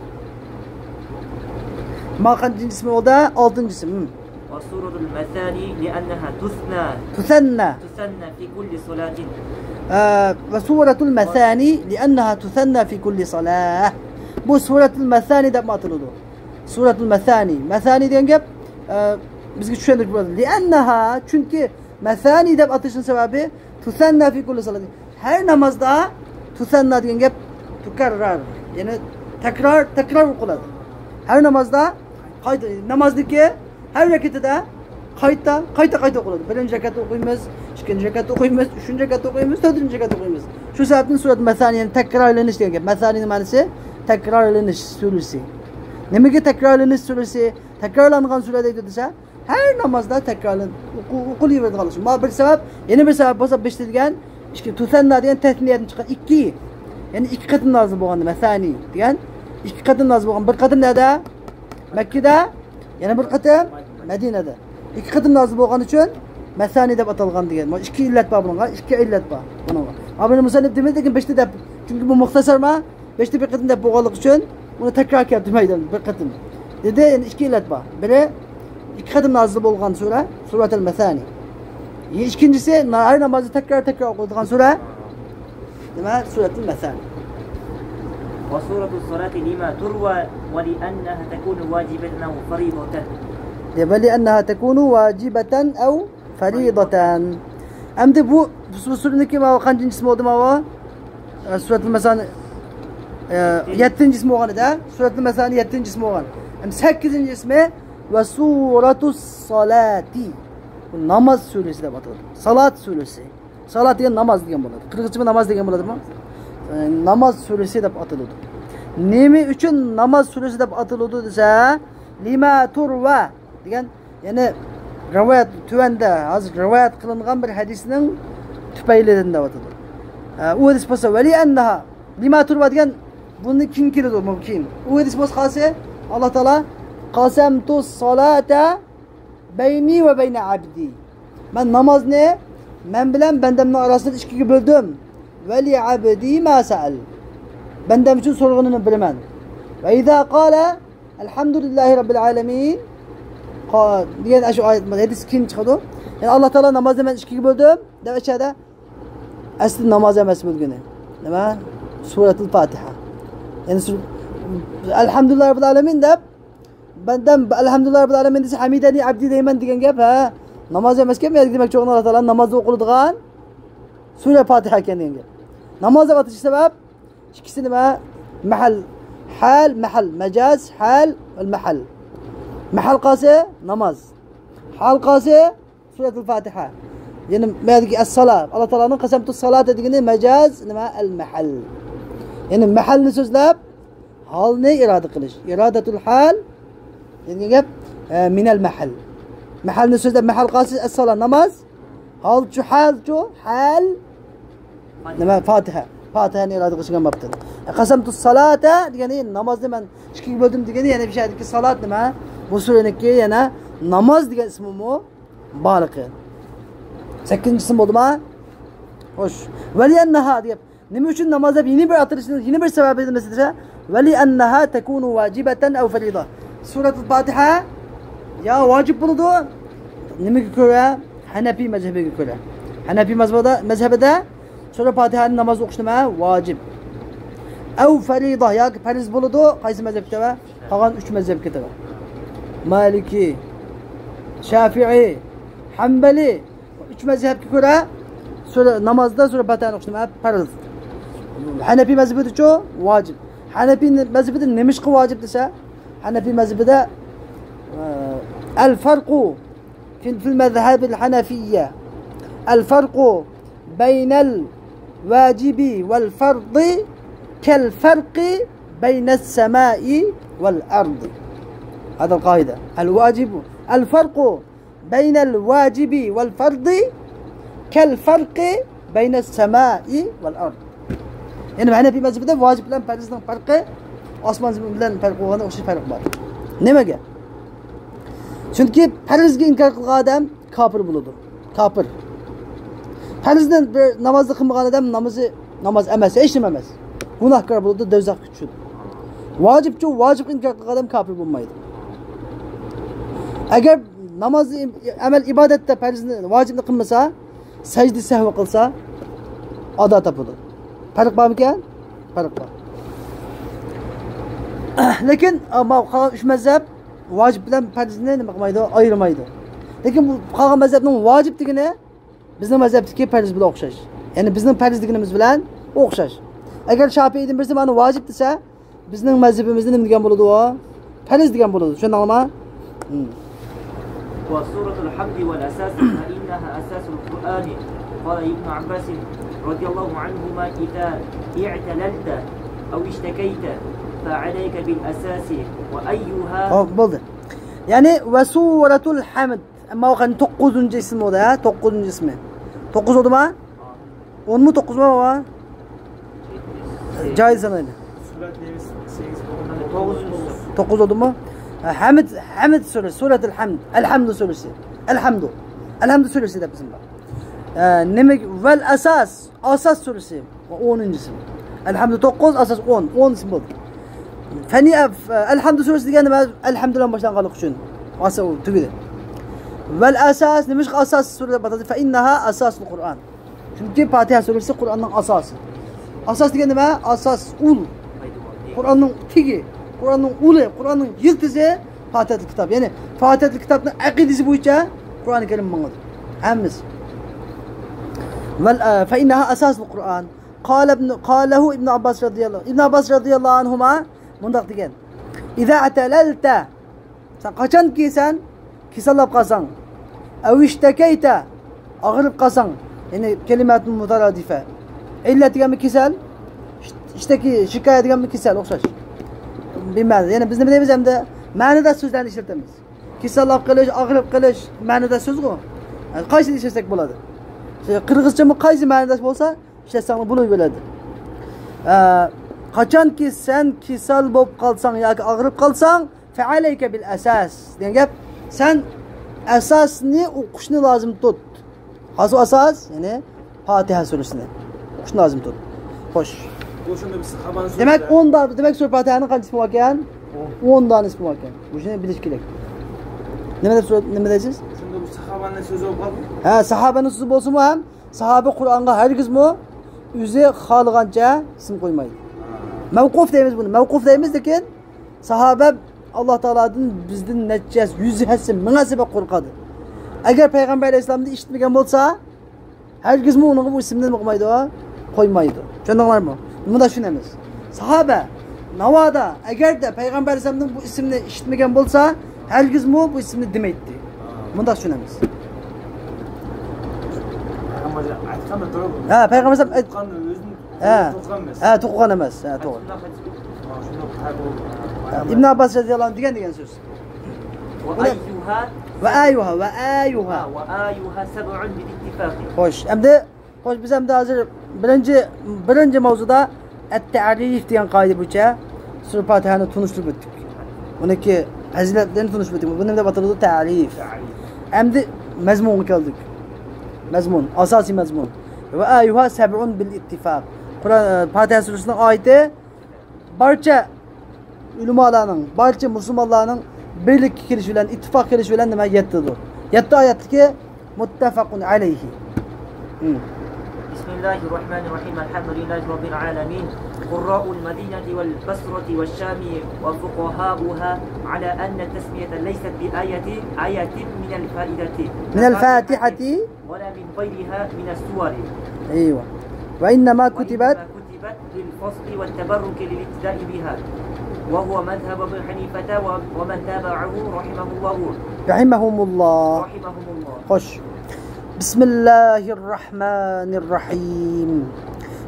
ما قانچىنچى ئىسمى ئۇدا؟ ئالتىنچىسى. ھىم. وسورة المثاني لأنها تثنى. تثنى. تثنى في كل صلاة. ئە، وسورة المثاني لأنها تثنى في كل صلاة. بۇ سورەتۇل مەسانى دەپ ئاتىلىدۇ. سورەتۇل مەسانى. مەسانى دېگەن گەپ، ئە، بىزگە چۈشەندۈرۈپ بولىدۇ. لأنها، چۈنكى مەسانى دەپ ئاتىلىشىنىڭ سەۋەبى، تثنى في كل صلاة. ھەر نامازدا تثنى دېگەن گەپ تكرار، يەنى تەكرار، تەكرار ئوقۇلىدۇ. ھەر نامازدا قايتا، نامازنىڭكى ھەر رەكىتىدە قايتا، قايتا، قايتا ئوقۇلىدۇ. بىرىنچى رەكەتتە ئوقۇيمىز، ئىككىنچى رەكەتتە ئوقۇيمىز، ئۈچىنچى رەكەتتە ئوقۇيمىز، تۆتىنچى رەكەتتە ئوقۇيمىز. شۇ سەۋەبتىن سۈرەت مەسانى، يەنى تەكرارلىنىش دېگەن گەپ. مەسانىنىڭ مەنىسى تەكرارلىنىش سۈرىسى. نېمىگە تەكرارلىنىش سۈرىسى؟ تەكرارلانغان سۈرە دەيدۇ دېسە، ھەر نامازدا تەكرارلىنىپ ئوقۇ-، ئوقۇلۇۋېرىدىغانلىقى. مانا بىر سەۋەب، يەنە بىر سەۋەب بولسا بېشىدا دېگەن ئىككى، تۇسەننا دېگەن تەسنىيەدىن چىققان ئىككى. يەنى ئىككى قېتىم نازىل بولغان مەسانى دېگەن ئىككى قېتىم نازىل بولغان. بىر قېتىم نەدە؟ مەككىدە. يەنە بىر قېتىم مەدىنەدە. ئىككى قېتىم نازىل بولغان ئۈچۈن مەسانى دەپ ئاتالغان دېگەن. مانا ئىككى ئىللەت بار بۇنىڭغا، ئىككى ئىللەت بار بۇنىڭغا. ئابۇ مۇسەننىپ دېمىدى، لېكىن بېشىدا دەپ، چۈنكى بۇ مۇختەسەر ما، بېشىدا بىر قېتىم دەپ بولغانلىقى ئۈچۈن ئۇنى تەكرار كەلتۈرمەيدۇ، بىر قېتىم. دېدى، يەنى ئىككى ئىللەت بار. بىرى، ئىككى قېتىم نازىل بولغان سۈرە، سۈرەتۇل مەسانى. ئىككىنچىسى، نا-، ھەر نامازدا تەكرار، تەكرار ئوقۇلىدىغان سۈرە، نېمە؟ سۈرەتۇل مەسانى. وسورة الصلاة لما تروى ولأنها تكون واجبة أو فريضة. ولأنها تكون واجبة أو فريضة. ئەمدى بۇ، بۇ سۈرىنىڭكى ماۋۇ قانچىنچى ئىسمى بولدى ماۋۇ؟ ئە، سۈرەتۇل مەسانى، ئە، يەتتىنچى ئىسمى بولغان ئىدى. سۈرەتۇل مەسانى يەتتىنچى ئىسمى بولغان. ئەمدى سەككىزىنچى ئىسمى ۋە سۇرەتۇس سالاتى. بۇ ناماز سۈرىسى دەپ ئاتىلىدۇ. سالات سۈرىسى. سالات دېگەن ناماز دېگەن بولىدۇ. قىرغىزچىمۇ ناماز دېگەن بولىدىمۇ؟ ئە، ناماز سۈرىسى دەپ ئاتىلىدۇ. نېمە ئۈچۈن ناماز سۈرىسى دەپ ئاتىلىدۇ دېسە، لىما تۇرۋا دېگەن، يەنى رىۋايەت، تۆۋەندە ھازىر رىۋايەت قىلىنغان بىر ھەدىسنىڭ تۈپەيلىدىن دەۋاتىدۇ. ئە، ئۇ ھەدىس بولسا، ۋەلى ئەننەھا، لىما تۇرۋا دېگەن بۇنى كېيىن كېلىدۇ، مۇمكىن. ئۇ ھەدىس بولسا قالسا، ئاللا تائالا، قاسەمتۇ سالاتا بەينى ۋە بەينە ئەبدى. مەن نامازنى مەن بىلەن بەندەمنىڭ ئارىسىدا ئىككىگە بۆلدۈم. ۋەلى ئەبدى ما سەئەل. بەندەم ئۈچۈن سورىغىنىنى بېرىمەن. ۋە ئىزا قالە ئەلھەمدۇلىللاھى رەببىل ئالەمىن. قا-، دېگەن ئاشۇ ئايەت، ھەدىس كېيىن چىقىدۇ. يەنى ئاللا تائالا نامازنى مەن ئىككىگە بۆلدۈم دەپ ئىچەردە. ئەسلى ناماز ئەمەس بۆلگىنى. نېمە؟ سۈرەتۇل پاتىھە. يەنى سۈر-، ئەلھەمدۇلىللاھى رەببىل ئالەمىن دەپ، بەندەم ئەلھەمدۇلىللاھى رەببىل ئالەمىن دېسە، ھەمىدەنى ئەبدى دەيمەن دېگەن گەپ، ھە؟ ناماز ئەمەسكەن، دېمەكچى بولغان ئاللا تائالا نامازدا ئوقۇلىدىغان سۈرە پاتىھە ئىكەن دېگەن گەپ. ناماز دەپ ئاتىشى سەۋەب، ئىككىسى نېمە؟ مەھەل، ھال، مەھەل، مەجاز، ھال ۋە مەھەل. مەھەل قالسا ناماز. ھال قالسا سۈرەتۇل فاتىھە. يەنى مەدىكى ئەسسالا. ئاللا تائالانىڭ قەسەمتۇ سالاتا دېگىنى مەجاز نېمە؟ ئەل مەھەل. يەنى مەھەلنى سۆزلەپ، ھالنى ئىرادە قىلىش. ئىرادەتۇل ھال دېگەن گەپ، ئە، مىنەل مەھەل. مەھەلنى سۆزلەپ، مەھەل قالسا ئەسسالا ناماز. ھالچۇ، ھالچۇ، ھال. نېمە؟ فاتىھە. فاتىھەنى ئىرادە قىلىش دېگەن بابتىن. قەسەمتۇ سالاتا دېگەنى نامازنى مەن ئىككىگە بۆلدۈم دېگەنى، يەنە بىر شەھەردىكى سالات نېمە؟ بۇ سۈرىنىڭكى يەنە ناماز دېگەن ئىسمىمۇ بارلىقى. سەككىزىنچى ئىسىم بولدىما؟ خوش. ۋەلىئەننەھا دېگەن. نېمە ئۈچۈن ناماز دەپ يەنە بىر ئاتىلىشىنىڭ يەنە بىر سەۋەبى نېمە دېسە، ۋەلىئەننەھا تەكۇنۇ ۋاجىبەتەن ئەۋ فەرىضە. سۈرەتۇل پاتىھە يا ۋاجىب بولىدۇ، نېمىگە كۆرە؟ ھەنەپىي مەزھىپىگە كۆرە. ھەنەپىي مەزھىپىدە، مەزھىپىدە سۈرە پاتىھەنى نامازدا ئوقۇش نېمە؟ ۋاجىب. ئەۋ فەرىضە، ياكى پەرز بولىدۇ. قايسى مەزھەپكە تەۋە؟ قالغان ئۈچ مەزھەپكە تەۋە. مالىكىي، شافىئىي، ھەمبەلىي. ئۈچ مەزھەپكە كۆرە سۈرە نامازدا سۈرە پاتىھەنى ئوقۇش نېمە؟ پەرز. ھەنەپىي مەزھىپىدىچۇ؟ ۋاجىب. ھەنەپىي مەزھىپىدە نېمىشقا ۋاجىب دېسە، ھەنەپىي مەزھىپىدە، ئە، الفرق في، في المذهب الحنفية الفرق بين الواجب والفرض كالفرق بين السماء والأرض. هذا القاعدة. الواجب، الفرق بين الواجب والفرض كالفرق بين السماء والأرض. يەنى ھەنەپىي مەزھىپىدە ۋاجىب بىلەن پەرزنىڭ پەرقى ئاسمان زېمىن بىلەن پەرق بولغاندا ئوخشاش پەرق بار. نېمىگە؟ چۈنكى پەرزگە ئىنكار قىلغان ئادەم كاپىر بولىدۇ. كاپىر. پەرزنى بىر نامازنى قىلمىغان ئادەم نامىزى ناماز ئەمەس، ھېچ نېمە ئەمەس. گۇناھكار بولىدۇ، دوزاخقا چۈشىدۇ. ۋاجىپچۇ؟ ۋاجىپقا ئىنكار قىلغان ئادەم كاپىر بولمايدۇ. ئەگەر ناماز، ئەمەل ئىبادەتتە پەرزنى، ۋاجىپنى قىلمىسا، سەجدە سەھۋ قىلسا، ئادا تاپىدۇ. پەرق بارمىكەن؟ پەرق بار. لېكىن، ئە، ما-، قالغان ئۈچ مەزھەپ ۋاجىپ بىلەن پەرزنى نېمە قىلمايدۇ؟ ئايرىمايدۇ. لېكىن بۇ قالغان مەزھەپنىڭ ۋاجىپ دېگىنى بىزنىڭ مەزھەپتىكى پەرز بىلەن ئوخشاش. يەنى بىزنىڭ پەرز دېگىنىمىز بىلەن ئوخشاش. ئەگەر شاپىئىدىن بىرسى مانا ۋاجىپ دېسە، بىزنىڭ مەزھىپىمىزدە نېمە دېگەن بولىدۇ ئۇ؟ پەرز دېگەن بولىدۇ. چۈشەندىڭلارمۇ؟ ھىم. وسورة الحمد والأساس فإنها أساس القرآن. قال ابن عباس رضي الله عنهما: إذا اعتللت أو اشتكيت فعليك بالأساس وأيها. خوپ، بولدى. يەنى وسورة الحمد. ئەمما ئۇ قېنى توققۇزىنچى ئىسمى بولدى، ھە؟ توققۇزىنچى ئىسمى. توققۇز بولدىما؟ ئونمۇ، توققۇزمۇ بار؟ جايىز سانايلى. توققۇز بولدىمۇ؟ ھە، ھەمد، ھەمد سۈرىسى، سۈرەتۇل ھەمد، ئەلھەمدۇ سۈرىسى. ئەلھەمدۇ. ئەلھەمدۇ سۈرىسى دەپ بىزنىڭ بار. ئە، نېمە، ۋەل ئاساس، ئاساس سۈرىسى. ئونىنچىسى. ئەلھەمدۇ توققۇز، ئاساس ئون، ئون ئىسىم بولدى. فەنى، ئە، ئەلھەمدۇ سۈرىسى دېگەن نېمە؟ ئەلھەمدۇ بىلەن باشلانغانلىقى ئۈچۈن. ئاساس ئۇ تۈگىدى. ۋەل ئاساس، نېمىشقا ئاساس سۈرە دەپ ئاتالدى؟ فەئىننەھا ئاساسۇل قۇرئان. چۈنكى پاتىھە سۈرىسى قۇرئاننىڭ ئاساسى. ئاساس دېگەن نېمە؟ ئاساس، ئۇل. قۇرئاننىڭ تېگى، قۇرئاننىڭ ئۇلى، قۇرئاننىڭ يىلتىزى پاتىھەتۇل كىتاب. يەنى پاتىھەتۇل كىتابنىڭ ئەقىدىسى بويىچە قۇرئان كەرىم ماڭىدۇ. ھەممىسى. ۋەل، ئە، فەئىننەھا ئاساسۇل قۇرئان. قال ابن، قالەھۇ ئىبن ئابباس رەزىياللاھۇ. ئىبن ئابباس رەزىياللاھۇ ئەنھۇما مۇنداق دېگەن. ئىزا ئەتەلەلتە. سەن قاچانكى سەن كېسەللەپ قالساڭ، ئەۋ ئىشتەكەيتە، ئاغرىپ قالساڭ، يەنى كەلىمەتۇن مۇتەرادىفە. ئىللەت دېگەنمۇ كېسەل، ئىشتەكى، شىكايە دېگەنمۇ كېسەل ئوخشاش. بىر مەنىدە. يەنى بىز نېمە دەيمىز ئەمدى؟ مەنىداش سۆزلەرنى ئىشلىتىمىز. كېسەللەپ قېلىش، ئاغرىپ قېلىش مەنىداش سۆزغۇ. قايسىنى ئىشلەتسەك بولىدۇ؟ قىرغىزچىمۇ قايسى مەنىداش بولسا، ئىشلەتسەڭلار بولۇۋېرىدۇ. ئە، قاچانكى سەن كېسەل بولۇپ قالساڭ ياكى ئاغرىپ قالساڭ، فەئەلەيكە بىل ئەساس دېگەن گەپ، سەن ئاساسنى ئوقۇشنى لازىم تۇت. قايسى ئاساس؟ يەنى پاتىھە سۈرىسىنى ئوقۇشنى لازىم تۇت. خوش. بۇ شۇندا بىز ساھابەنىڭ دېمەك، سۆزى. ئوندا، دېمەك، سۈرە پاتىھەنىڭ قانچە ئىسمى باركەن؟ ئون. ئون دانە ئىسمى باركەن. بۇ شۇنى بىلىش كېرەك. نېمە دەپ سورا-، نېمە دەيسىز؟ شۇندا بۇ ساھابەنىڭ سۆزى بولۇپ قالدى. ھە، ساھابەنىڭ سۆزى بولسىمۇ ھەم ساھابە قۇرئانغا ھەرگىزمۇ ئۆزى خالىغانچە ئىسىم قويمايدۇ. مەۋقۇف دەيمىز بۇنى، مەۋقۇف دەيمىز، لېكىن ساھابە ئاللا تائالادىن بىزدىن نەچچە يۈز ھەسسە، مىڭ ھەسسە بەك قورقىدۇ. ئەگەر پەيغەمبەر ئەلەيھىسسالامدىن ئىشىتمىگەن بولسا، ھەرگىزمۇ ئۇنىڭغا بۇ ئىسىمنى نېمە قىلمايدۇ؟ قويمايدۇ. چۈشەندىڭلارمۇ؟ مۇنداق چۈشىنىمىز. ساھابە ناۋادا، ئەگەردە پەيغەمبەر ئەلەيھىسسالامدىن بۇ ئىسىمنى ئىشىتمىگەن بولسا، ھەرگىزمۇ بۇ ئىسىمنى دېمەيتتى. مۇنداق چۈشىنىمىز. پەيغەمبەر ئېيتقاندا تۇرۇپ، ھە، پەيغەمبەر ئەلەيھىسسالام ئېيت-، تۇغقان ئۆزىنى ھە. تۇغقان ئەمەس. ھە، تۇغقان ئەمەس. ھە، توغرا. شۇنداق، شۇنداق، ھە، بولدى. ھە، ئىبن ئابباس رەزىياللاھۇ ئەنھۇ دېگەن، دېگەن سۆز. وآيها، وآيها، وآيها سبع بالاتفاق. خوش، ئەمدى، خوش، بىز ئەمدى ھازىر بىرىنچى، بىرىنچى ماۋزۇدا ئەت-تەرىف دېگەن قائىدە بويىچە سۈرە پاتىھەنى تونۇشتۇرۇپ ئۆتتۇق. ئۇنىڭكى پەزىلەتلىرىنى تونۇشتۇرۇپ ئۆتتۇق. بۇ نېمە دەپ ئاتىلىدۇ؟ تەرىف. تەرىف. ئەمدى مەزمۇنغا كەلدۇق. مەزمۇن، ئاساسىي مەزمۇن. وآيها سبع بالاتفاق. قۇرئان، پاتىھە سۈرىسىنىڭ ئايىتى بارچە ئۆلىمالارنىڭ، بارچە مۇسۇلمانلارنىڭ بىرلىككە كېلىشى بىلەن، ئىتتىپاق قىلىشى بىلەن نېمە؟ يەتتىدۇر. يەتتە ئايەتلىكى مۇتتەفەقۇن ئەلەيھى. بسم الله الرحمن الرحيم. الحمد لله رب العالمين. قراء المدينة والبصرة والشام وفقهاؤها على أن التسمية ليست بآية، آية من الفائدة، من الفاتحة. ولا من غيرها من السور. أيوة. وإنما كتبت، وإنما كتبت للفصل والتبرك للاقتداء بها، وهو مذهب أبي حنيفة و-، ومن تابعه رحمه الله. رحمهم الله. رحمهم الله. خوش. بسم الله الرحمن الرحيم.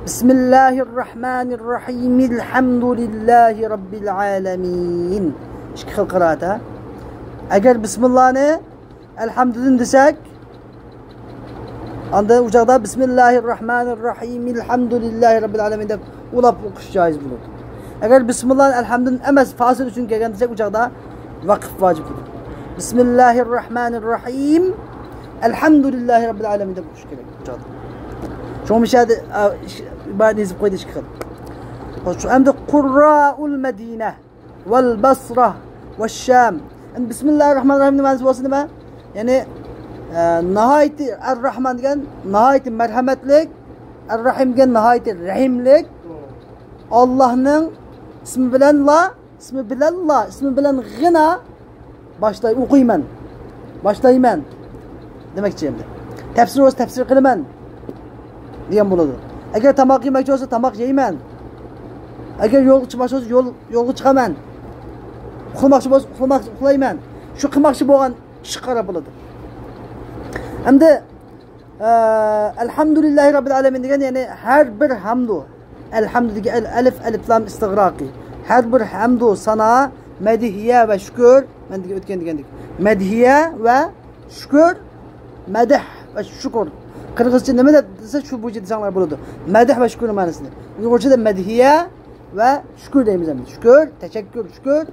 بسم الله الرحمن الرحيم. الحمد لله رب العالمين. ئىككى خىل قىرائەت، ھە؟ ئەگەر بىسمىللانى ئەلھەمدۇدىن دېسەك، ئاندىن ئۇ چاغدا بىسمىللاھىرراھمانىرراھىم، ئەلھەمدۇلىللاھى رەببىل ئالەمىن دەپ ئۇلاپ ئوقۇش جائىز بولىدۇ. ئەگەر بىسمىللانى ئەلھەمدۇدىن ئەمەس، فاسىل ئۈچۈن كەلگەن دېسەك، ئۇ چاغدا ۋەقىف ۋاجىپ بولىدۇ. بىسمىللاھىرراھمانىرراھىم، ئەلھەمدۇلىللاھى رەببىل ئالەمىن دەپ ئوقۇش كېرەك ئۇ چاغدا. شۇڭا مۇشۇ يەردە، ئا، ئىش-، ئىبارىتىنى يېزىپ قويدى ئىككى خىل. خوش، ئەمدى قۇررائۇل مەدىنە ۋەل بەسرە ۋەششام. ئەمدى بىسمىللاھىرراھمانىرراھىمنىڭ مەنىسى بولسا نېمە؟ يەنى، ئە، ناھايىتى ئەرراھمان دېگەن ناھايىتى مەرھەمەتلىك، ئەرراھىم دېگەن ناھايىتى رەھىملىك. ئاللاھنىڭ ئىسمى بىلەنلا، ئىسمى بىلەنلا، ئىسمى بىلەنغىنا باشلاي، ئوقۇيمەن، باشلايمەن دېمەكچى ئەمدى. تەپسىر بولسا تەپسىر قىلىمەن دېگەن بولىدۇ. ئەگەر تاماق يېمەكچى بولسا تاماق يەيمەن. ئەگەر يولغا چىقماقچى بولسا يول، يولغا چىقىمەن. ئۇخلىماقچى بولسا ئۇخلىماق، ئۇخلايمەن. شۇ قىلماقچى بولغان ئىشقا قاراپ بولىدۇ. ئەمدى، ئە، ئەلھەمدۇلىللاھى رەببىل ئالەمىن دېگەن، يەنى ھەر بىر ھەمدۇ، ئەلھەمدۇ دېگەن ئەل-، ئەلىف، ئەلىف لام ئىستىغراقى. ھەر بىر ھەمدۇ سانا، مەدھىيە ۋە شۈكۈر، مەن دېگەن ئۆتكەن دېگەندەك. مەدھىيە ۋە شۈكۈر، مەدھ ۋە شۈكۈر. قىرغىزچە نېمە دەپ دېسە، شۇ بويىچە دېسەڭلار بولىدۇ. مەدھ ۋە شۈكۈرنىڭ مەنىسىنى. ئۇيغۇرچىدا مەدھىيە ۋە شۈكۈر دەيمىز ئەمدى. شۈكۈر، تەشەككۈر، شۈكۈر.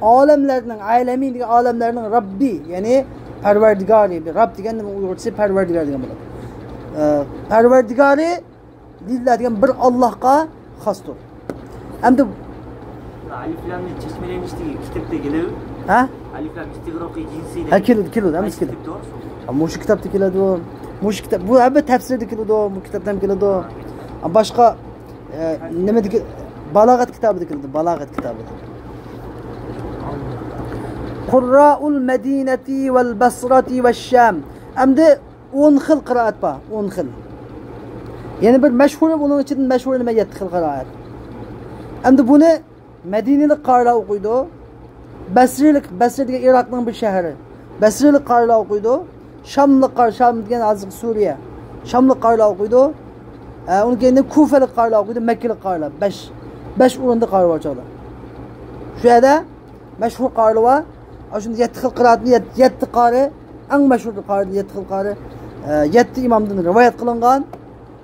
ئالەملەرنىڭ، ئالەمىن دېگەن ئالەملەرنىڭ رەببى، يەنى پەرۋەردىگارى. رەب دېگەن نېمە؟ ئۇيغۇرچىسى پەرۋەردىگار دېگەن بولىدۇ. ئە، پەرۋەردىگارى لىللا دېگەن بىر ئاللاھقا خاستۇر. ئەمدى ئەلىف لامنى چەشمىلەيمىشتىكى كىتابتا كېلىدۇ. ھە؟ ئەلىف لام ئىستىغراقى جىنسى دەپ. ھە، كېلىدۇ، كېلىدۇ، ھەممىسى كېلىدۇ. ھە، مۇشۇ كىتابتا كېلىدۇ. مۇشۇ كىتاب، بۇ ھەممە تەپسىردە كېلىدۇ، بۇ كىتابتا ھەم كېلىدۇ. ھە، باشقا، ئە، نېمىدىكى، بالاغەت كىتابىدا كېلىدۇ، بالاغەت كىتابىدا. قۇررائۇل مەدىنەتى ۋەل بەسرەتى ۋەششام. ئەمدى ئون خىل قىرائەت بار، ئون خىل. يەنە بىر مەشھۇرى، ئۇنىڭ ئىچىدىن مەشھۇرى نېمە؟ يەتتە خىل قىرائەت. ئەمدى بۇنى مەدىنىلىك قارىلار ئوقۇيدۇ. بەسرىلىك، بەسرە دېگەن ئىراقنىڭ بىر شەھىرى. بەسرىلىك قارىلار ئوقۇيدۇ. شاملىق قارى، شام دېگەن ھازىرقى سۈرىيە. شاملىق قارىلار ئوقۇيدۇ. ئە، ئۇنىڭ كەينىدىن كۇفەلىك قارىلار ئوقۇيدۇ، مەككىلىك قارىلار. بەش، بەش ئورۇندا قارى بار چاغدا. شۇ يەردە مەشھۇر قارىلار بار. ئاشۇنداق يەتتە خىل قىرائەتنى يەت-، يەتتە قارى، ئەڭ مەشھۇر قارى، يەتتە خىل قارى، ئە، يەتتە ئىمامدىن رىۋايەت قىلىنغان.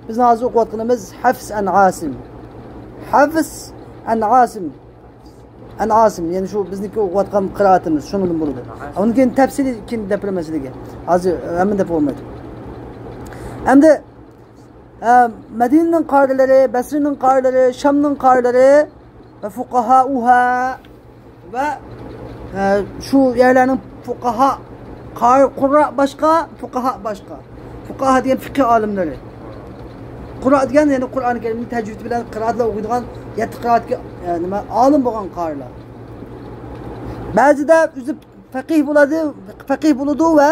بىزنىڭ ھازىر ئوقۇۋاتقىنىمىز ھەفس ئەن ئاسىم. ھەفس ئەن ئاسىم. ئەن ئاسىم، يەنى شۇ بىزنىڭكى ئوقۇۋاتقان قىرائىتىمىز، شۇنىڭدىن بولىدۇ. ئۇنىڭ كېيىن تەپسىلىي كېيىن دەپ بېرىمەن سىلەرگە. ھازىر ھەممىنى دەپ بولمايدۇ. ئەمدى، ئە، مەدىنىنىڭ قارىلىرى، بەسرىنىڭ قارىلىرى، شامنىڭ قارىلىرى ۋە فۇقاھائۇھا ۋە، ئە، شۇ يەرلەرنىڭ فۇقاھا، قارى، قۇررا باشقا، فۇقاھا باشقا. فۇقاھا دېگەن فىقھى ئالىملىرى. قۇررا دېگەن، يەنى قۇرئان كەرىمنى تەجۋىد بىلەن قىرائەتلەر ئوقۇيدىغان، يەتتە قىرائەتكە، ئە، نېمە، ئالىم بولغان قارىلار. بەزىدە ئۆزى پەقىھ بولىدۇ، پەقىھ بولىدۇ ۋە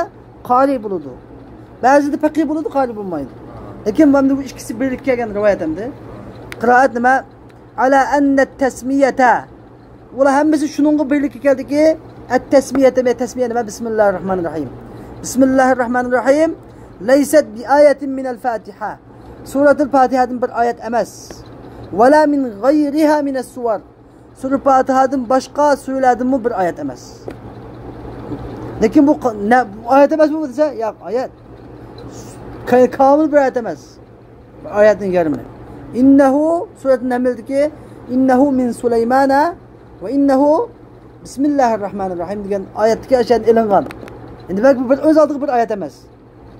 قارىي بولىدۇ. بەزىدە پەقىھ بولىدۇ، قارىي بولمايدۇ. لېكىن مانا بۇ ئىككىسى بىرلىككە كەلگەن رىۋايەت ئەمدى. قىرائەت نېمە؟ على أن التسمية، ئۇلار ھەممىسى شۇنىڭغا بىرلىككە كەلدىكى، التسمية، تەسمىيە نېمە؟ بسم الله الرحمن الرحيم. بسم الله الرحمن الرحيم ليست بآية من الفاتحة. سورەتۇل پاتىھەدىن بىر ئايەت ئەمەس. ولا من غيرها من السور. سۈرە پاتىھەدىن باشقا سۈرىلەردىنمۇ بىر ئايەت ئەمەس. لېكىن بۇ قا-، نە، بۇ ئايەت ئەمەسمۇ دېسە، ياق، ئايەت. كا-، كامىل بىر ئايەت ئەمەس. بىر ئايەتنىڭ يېرىمى. إنه، سۈرەتۇن نەملدىكى، إنه من سليمان وإنه بسم الله الرحمن الرحيم دېگەن ئايەتتىكى ئاشۇ يەردىن ئېلىنغان. دېمەك، بۇ بىر ئۆز ئالدىغا بىر ئايەت ئەمەس.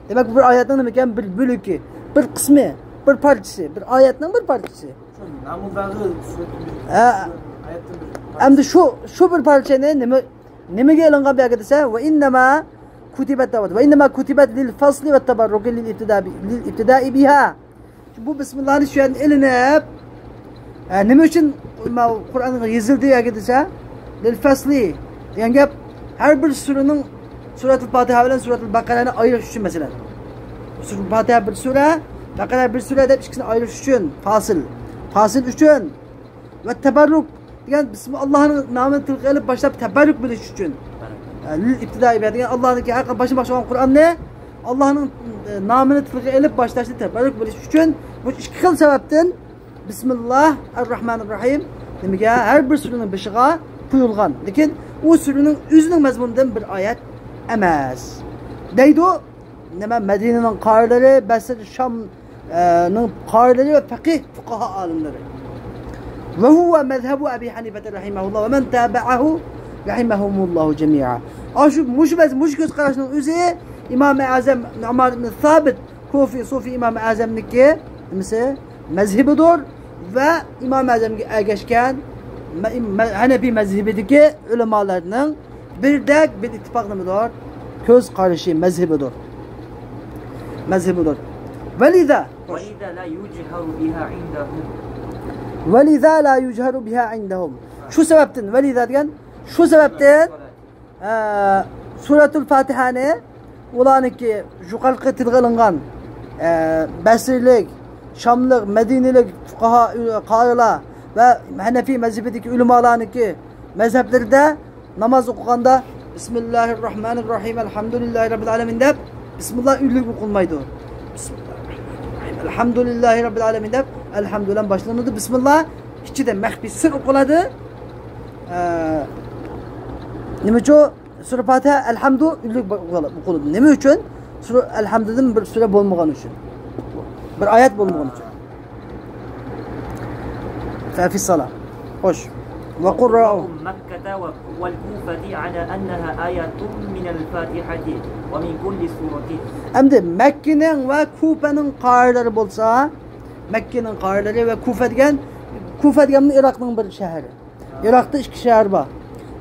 دېمەك، بۇ بىر ئايەتنىڭ نېمە ئىكەن؟ بىر بۆلىكى، بىر قىسمى، بىر پارچىسى، بىر ئايەتنىڭ بىر پارچىسى. شۇ نامۇداغى سۈرەتتىن بىر، ھە. ئايەتتىن بىر پارچە. ئەمدى شۇ، شۇ بىر پارچىنى نېمە، نېمىگە ئېلىنغان بۇ يەرگە دېسە، وإنما كتبت، وإنما كتبت للفصل والتبرك للابتداء ب-، للابتداء بها. بۇ بىسمىللانى شۇ يەردىن ئېلىنىپ، ئە، نېمە ئۈچۈن ماۋۇ قۇرئان يېزىلدى ياكى دېسە، لىل فەسلى دېگەن گەپ، ھەر بىر سۈرىنىڭ، سۈرەتۇل پاتىھە بىلەن سۈرەتۇل بەقەرەنى ئايرىش ئۈچۈن، مەسىلەن. سۈرەتۇل پاتىھە بىر سۈرە، بەقەرە بىر سۈرە دەپ ئىككىسىنى ئايرىش ئۈچۈن، پاسىل، پاسىل ئۈچۈن. ۋە تەبەررۇك دېگەن بىسمى، ئاللاھنىڭ نامىنى تىلغا ئېلىپ باشلاپ تەبەررۇك بىلىش ئۈچۈن. ئە، لىل ئىبتىدائى بىھا دېگەن ئاللاھنىڭكى ھەر قاچان باشلىماقچى بولغان قۇرئاننى ئاللاھنىڭ، ئە، نامىنى تىلغا ئېلىپ باشلاشنى تەبەررۇك بىلىش ئۈچۈن. بۇ ئىككى خىل سەۋەبتىن بىسمىللاھ ئەرراھمانىر راھىم نېمىگە ھەر بىر سۈرىنىڭ بېشىغا قويۇلغان. لېكىن ئۇ سۈرىنىڭ ئۆزىنىڭ مەزمۇنىدىن بىر ئايەت ئەمەس. دەيدۇ. نېمە، مەدىنىنىڭ قارىلىرى، بەسرە، شام، ئە، نىڭ قارىلىرى ۋە پەقىھ، فۇقاھا ئالىملىرى. وهو مذهب أبي حنيفة رحمه الله ومن تابعه رحمهم الله جميعا. ئاشۇ، مۇشۇ مەز-، مۇشۇ كۆز قاراشنىڭ ئۆزى ئىمام ئەزەم نۇئمان ئىبن سابىت، كۇفى، سۇفى ئىمام ئەزەمنىڭكى نېمىسى؟ مەزھىبىدۇر ۋە ئىمام ئەزەمگە ئەگەشكەن مە-، مە-، ھەنەفىي مەزھىبىدىكى ئۆلىمالارنىڭ بىردەك بىر ئىتتىپاق نېمىدۇر؟ كۆز قارىشى، مەزھىبىدۇر. مەزھىبىدۇر. ولذا. ولذا لا يجهر بها عندهم. ولذا لا يجهر بها عندهم. شۇ سەۋەبتىن، ۋەلىزا دېگەن، شۇ سەۋەبتىن، ئە، سۈرەتۇل پاتىھەنى ئۇلارنىڭكى يۇقىرىقى تىلغا ئېلىنغان، ئە، بەسرىلىك، شاملىق، مەدىنىلىك فۇقاھا، قارىلار ۋە ھەنەفىي مەزھىپىدىكى ئۆلىمالارنىڭكى مەزھەپلىرىدە ناماز ئوقۇغاندا، بىسمىللاھىر راھمانىر راھىم، ئەلھەمدۇلىللاھى راببىل ئالەمىن دەپ، بىسمىللا ئۈنلۈك ئوقۇلمايدۇ. بىسمىللاھىر راھمانىر راھىم، ئەلھەمدۇلىللاھى راببىل ئالەمىن دەپ، ئەلھەمدۇ بىلەن باشلىنىدۇ. بىسمىللا ئىچىدە مەخپىي سىر ئوقۇلىدۇ. ئە، نېمە ئۈچۈن؟ سۈرە پاتىھە، ئەلھەمدۇ ئۈنلۈك ئوقۇلىدۇ. نېمە ئۈچۈن؟ سۈرە ئەلھەمدۇدىن بىر سۈرە بولمىغان ئۈچۈن. بىر ئايەت بولمىغان ئۈچۈن. فە فىس سالا. خوش. ۋە قۇرراءۇ. مەككەتە ۋە، ۋەل كۇفەتى ئەلا ئەننەھا ئايەتۇن مىنەل فاتىھەتى ۋە مىن كۇللى سۇرەتىن. ئەمدى مەككىنىڭ ۋە كۇفەنىڭ قارىلىرى بولسا، مەككىنىڭ قارىلىرى ۋە كۇفە دېگەن، كۇفە دېگەن ئىراقنىڭ بىر شەھىرى. ئىراقتا ئىككى شەھەر بار.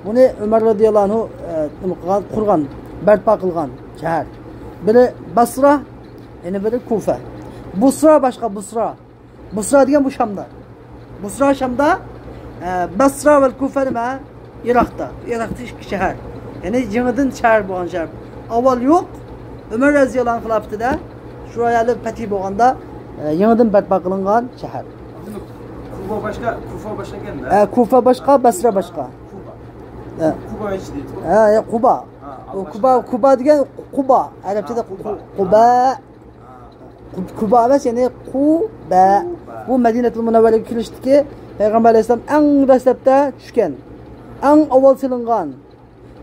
بۇنى ئۆمەر رەزىياللاھۇ ئەنھۇ، ئە، نېمە قىلغان، قۇرغان، بەرپا قىلغان شەھەر. بىرى بەسرا، يەنە بىرى كۇفە. بۇسرا باشقا، بۇسرا. بۇسرا دېگەن بۇ شامدا. بۇسرا شامدا، ئە، بەسرا ۋە كۇفە نېمە؟ ئىراقتا. ئىراقتا ئىككى شەھەر. يەنى يېڭىدىن شەھەر بولغان شەھەر. ئاۋۋال يوق. ئۆمەر رەزىياللاھۇ ئەنھۇ خىلاپىتىدە شۇ يەرلەر پەتھى بولغاندا، ئە، يېڭىدىن بەرپا قىلىنغان شەھەر. كۇفا باشقا، كۇفا باشقا ئىكەن-دە. ئە، كۇفا باشقا، بەسرا باشقا. كۇفا. ئە. كۇبا ھېچ دەيدۇ. ھە، يا، قۇبا. ھا، ئۇ ئالماشتى. كۇبا، كۇبا دېگەن قۇبا. ئەرەبچىدە ھا، قۇبا. قۇ-، قۇبا. ھا. قۇ-، كۇبا ئەمەس، يەنى قۇبا. قۇبا. بۇ مەدىنەتۇل مۇنەۋۋەرەگە كېلىشتىكى پەيغەمبەر ئەلەيھىسسالام ئەڭ دەسلەپتە چۈشكەن، ئەڭ ئاۋۋال سېلىنغان،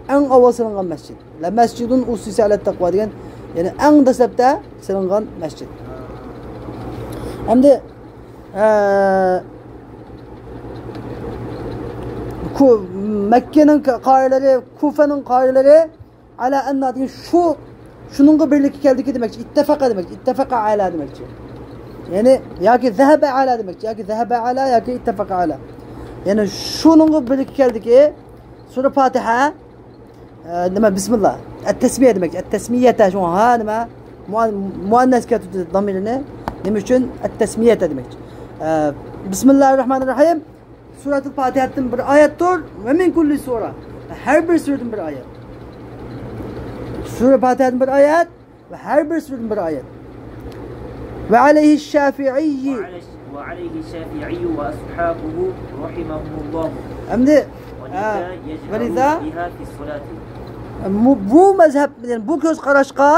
ئەڭ ئاۋۋال سېلىنغان مەسچىت. لە مەسجىدۇن ئۇسسىسە ئەلەت تەقۋا دېگەن، يەنى ئەڭ دەسلەپتە سېلىنغان مەسچىت. ئەمدى، ئە، كۇ-، مەككىنىڭ قارىلىرى، كۇفەنىڭ قارىلىرى ئەلا ئەننا دېگەن شۇ، شۇنىڭغا بىرلىككە كەلدىكى دېمەكچى. ئىتتەفەقە دېمەكچى. ئىتتەفەقە ئەلا دېمەكچى. يەنى ياكى زەھەبە ئەلا دېمەكچى. ياكى زەھەبە ئەلا ياكى ئىتتەفەقە ئەلا. يەنى شۇنىڭغا بىرلىككە كەلدىكى سۈرە پاتىھە، ئە، نېمە، بىسمىللا. ئەت-تەسمىيە دېمەكچى. ئەت-تەسمىيەتە شۇڭا ھا نېمە؟ مۇئان-، مۇئەننەسكە تۇتىدۇ دامىرىنى. نېمە ئۈچۈن؟ ئەت-تەسمىيەتە دېمەكچى. ئە، بىسمىللاھىر راھمانىر راھىم. سۈرەتۇل پاتىھەدىن بىر ئايەتتۇر. ۋە مىن كۇللى سۇرە. ھەر بىر سۈرىدىن بىر ئايەت. سۈرە پاتىھەدىن بىر ئايەت ۋە ھەر بىر سۈرىدىن بىر ئايەت. ۋە ئەلەيھى شافىئىي. وعليه الشافعي وأصحابه رحمهم الله. ئەمدى، ولذا، ھە، يجهر، ۋەلىزا، بها في الصلاة. بۇ، بۇ مەزھەپ، يەنى بۇ كۆز قاراشقا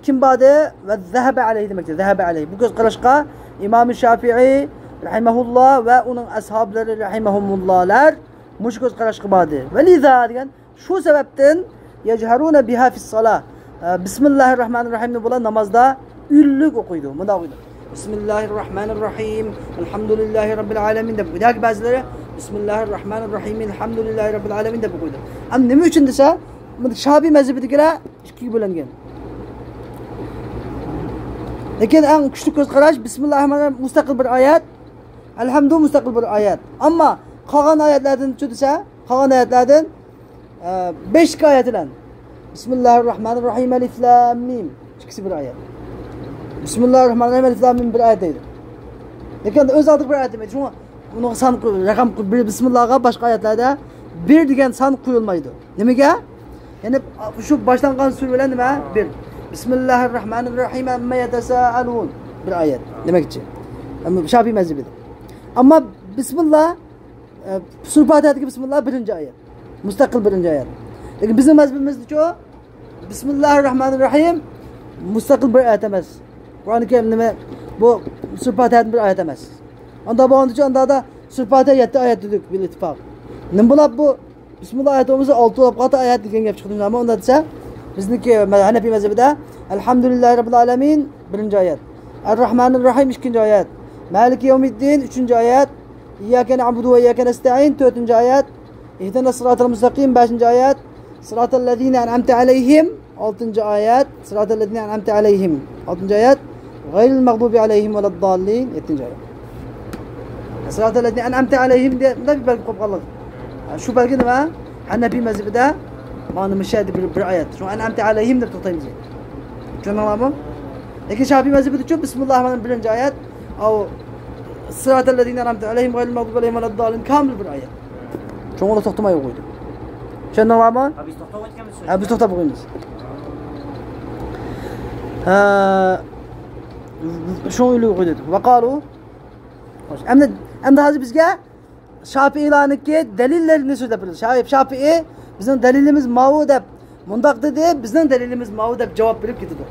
كىم باردى؟ ۋە زەھەبە ئەلەيھى دېمەكتە، زەھەبە ئەلەيھى. بۇ كۆز قاراشقا ئىمام شافىئى رەھىمەھۇللا ۋە ئۇنىڭ ئەسھابلىرى رەھىمەھۇمۇللالار مۇشۇ كۆز قاراشقا باردى. ۋەلىزا دېگەن شۇ سەۋەبتىن يەجھەرۇنە بىھا فىسسالا. ئە، بىسمىللاھىر راھمانىر راھىمنى بۇلار نامازدا ئۈنلۈك ئوقۇيدۇ. مۇنداق ئوقۇيدۇ. بىسمىللاھىر راھمانىر راھىم. ئەلھەمدۇلىللاھى رەببىل ئالەمىن دەپ ئوقۇيدۇ. ياكى بەزىلىرى بىسمىللاھىر راھمانىر راھىم. ئەلھەمدۇلىللاھى رەببىل ئالەمىن دەپ ئوقۇيدۇ. ئەمما نېمە ئۈچۈن دېسە، بۇ شافىئى مەزھىپىدىكىلەر ئىككىگە بۆلۈنگەن. لېكىن ئەڭ كۈچلۈك كۆز قاراش بىسمىللاھىر راھمانىر راھىم مۇستەقىل بىر ئايەت، ئەلھەمدۇ مۇستەقىل بىر ئايەت. ئەمما قالغان ئايەتلەردىنچۇ دېسە، قالغان ئايەتلەردىن، ئە، بەشتىكى ئايەت بىلەن بىسمىللاھىر راھمانىر راھىم، ئەلىف لام مىم، ئىككىسى بىر ئايەت. بىسمىللاھىر راھمانىر راھىم، ئەلىف لام مىم بىر ئايەت دەيدۇ. لېكىن ئۆز ئالدىغا بىر ئايەت دېمەيدۇ. شۇڭا ئۇنىڭغا سان قوي-، رەقەم قوي-، بىر بىسمىللاغا باشقا ئايەتلەردە بىر دېگەن سان قويۇلمايدۇ. نېمىگە؟ يەنى شۇ باشلانغان سۈرە بىلەن نېمە؟ بىر. بىسمىللاھىر راھمانىر راھىم، ئەمما يەتەسائەلۇن. بىر ئايەت. دېمەكچى. ئەمما شافىئى مەزھىپىدە. ئەمما بىسمىللا، ئە، سۈرە پاتىھەدىكى بىسمىللا بىرىنچى ئايەت. مۇستەقىل بىرىنچى ئايەت. لېكىن بىزنىڭ مەزھىپىمىزدىچۇ؟ بىسمىللاھىر راھمانىر راھىم مۇستەقىل بىر ئايەت ئەمەس. قۇرئانى كەرىم نېمە؟ بۇ سۈرە پاتىھەدىن بىر ئايەت ئەمەس. ئاندا بولغاندىچۇ، ئاندا سۈرە پاتىھە يەتتە ئايەت دېدۇق، بىل ئىتتىپاق. نېمە بولاپ بۇ؟ بىسمىللا ئايەت بولمىسا، ئالتە بولاپ قالدى ئايەت دېگەن گەپ چىقتى. ئەمما ئۇنداق دېسە، بىزنىڭكى ھەنەپىي مەزھىپىدە ئەلھەمدۇلىللاھى رەببىل ئالەمىن بىرىنچى ئايەت، ئەرراھمانىر راھىم ئىككىنچى ئايەت، مالىكى يەۋمىددىن ئۈچىنچى ئايەت، ئىيياكە نەئبۇدۇ ۋە ئىيياكە نەستەئىن تۆتىنچى ئايەت، ئىھدىنەس سىراتەل مۇستەقىم بەشىنچى ئايەت، سىراتەللەزىنە ئەنئەمتە ئەلەيھىم ئالتىنچى ئايەت، سىراتەللەزىنە ئەنئەمتە ئەلەيھىم ئالتىنچى ئايەت، غەيرىل مەغدۇبى ئەلەيھىم ۋەلەدداللىن يەتتىنچى ئايەت. سىراتەللەزىنە ئەنئەمتە ئەلەيھىم دېگەندە بىر بەلگە قويۇپ قالدۇق. شۇ بەلگە نېمە؟ ھەنەپىي مەزھىپىدە مانا مۇشۇ يەردە بىر، بىر ئايەت. شۇڭا ئەنئەمتە ئەلەيھىم دەپ توختايمىز. چۈشەندىڭلارمۇ؟ لېكىن شافىئىي مەزھىپىدىچۇ بىسمىللاھىر راھمانىر راھىم بىرىنچى ئايەت، ئاۋۇ سىراتەللەزىنە ئەنئەمتە ئەلەيھىم غەيرىل مەغدۇبى ئەلەيھىم ۋەلەدداللىن كامىل بىر ئايەت. شۇڭا ئۇلار توختىماي ئوقۇيدۇ. چۈشەندىڭلارمۇ؟ ھە، بىز توختاپ ئۆتكەنمىز. ھە، بىز توختاپ ئوقۇيمىز. ھە، شۇڭا ئۆيلۈك ئوقۇيدۇ. ۋەقالۇ. خوش. ئەمدى، ئەمدى ھازىر بىزگە شاپىئىيلارنىڭكى دەلىللىرىنى سۆزلەپ بېرىدۇ. شا-، شاپىئىي، بىزنىڭ دەلىلىمىز ماۋۇ دەپ مۇنداق دېدى، بىزنىڭ دەلىلىمىز ماۋۇ دەپ جاۋاب بېرىپ كېتىدۇ.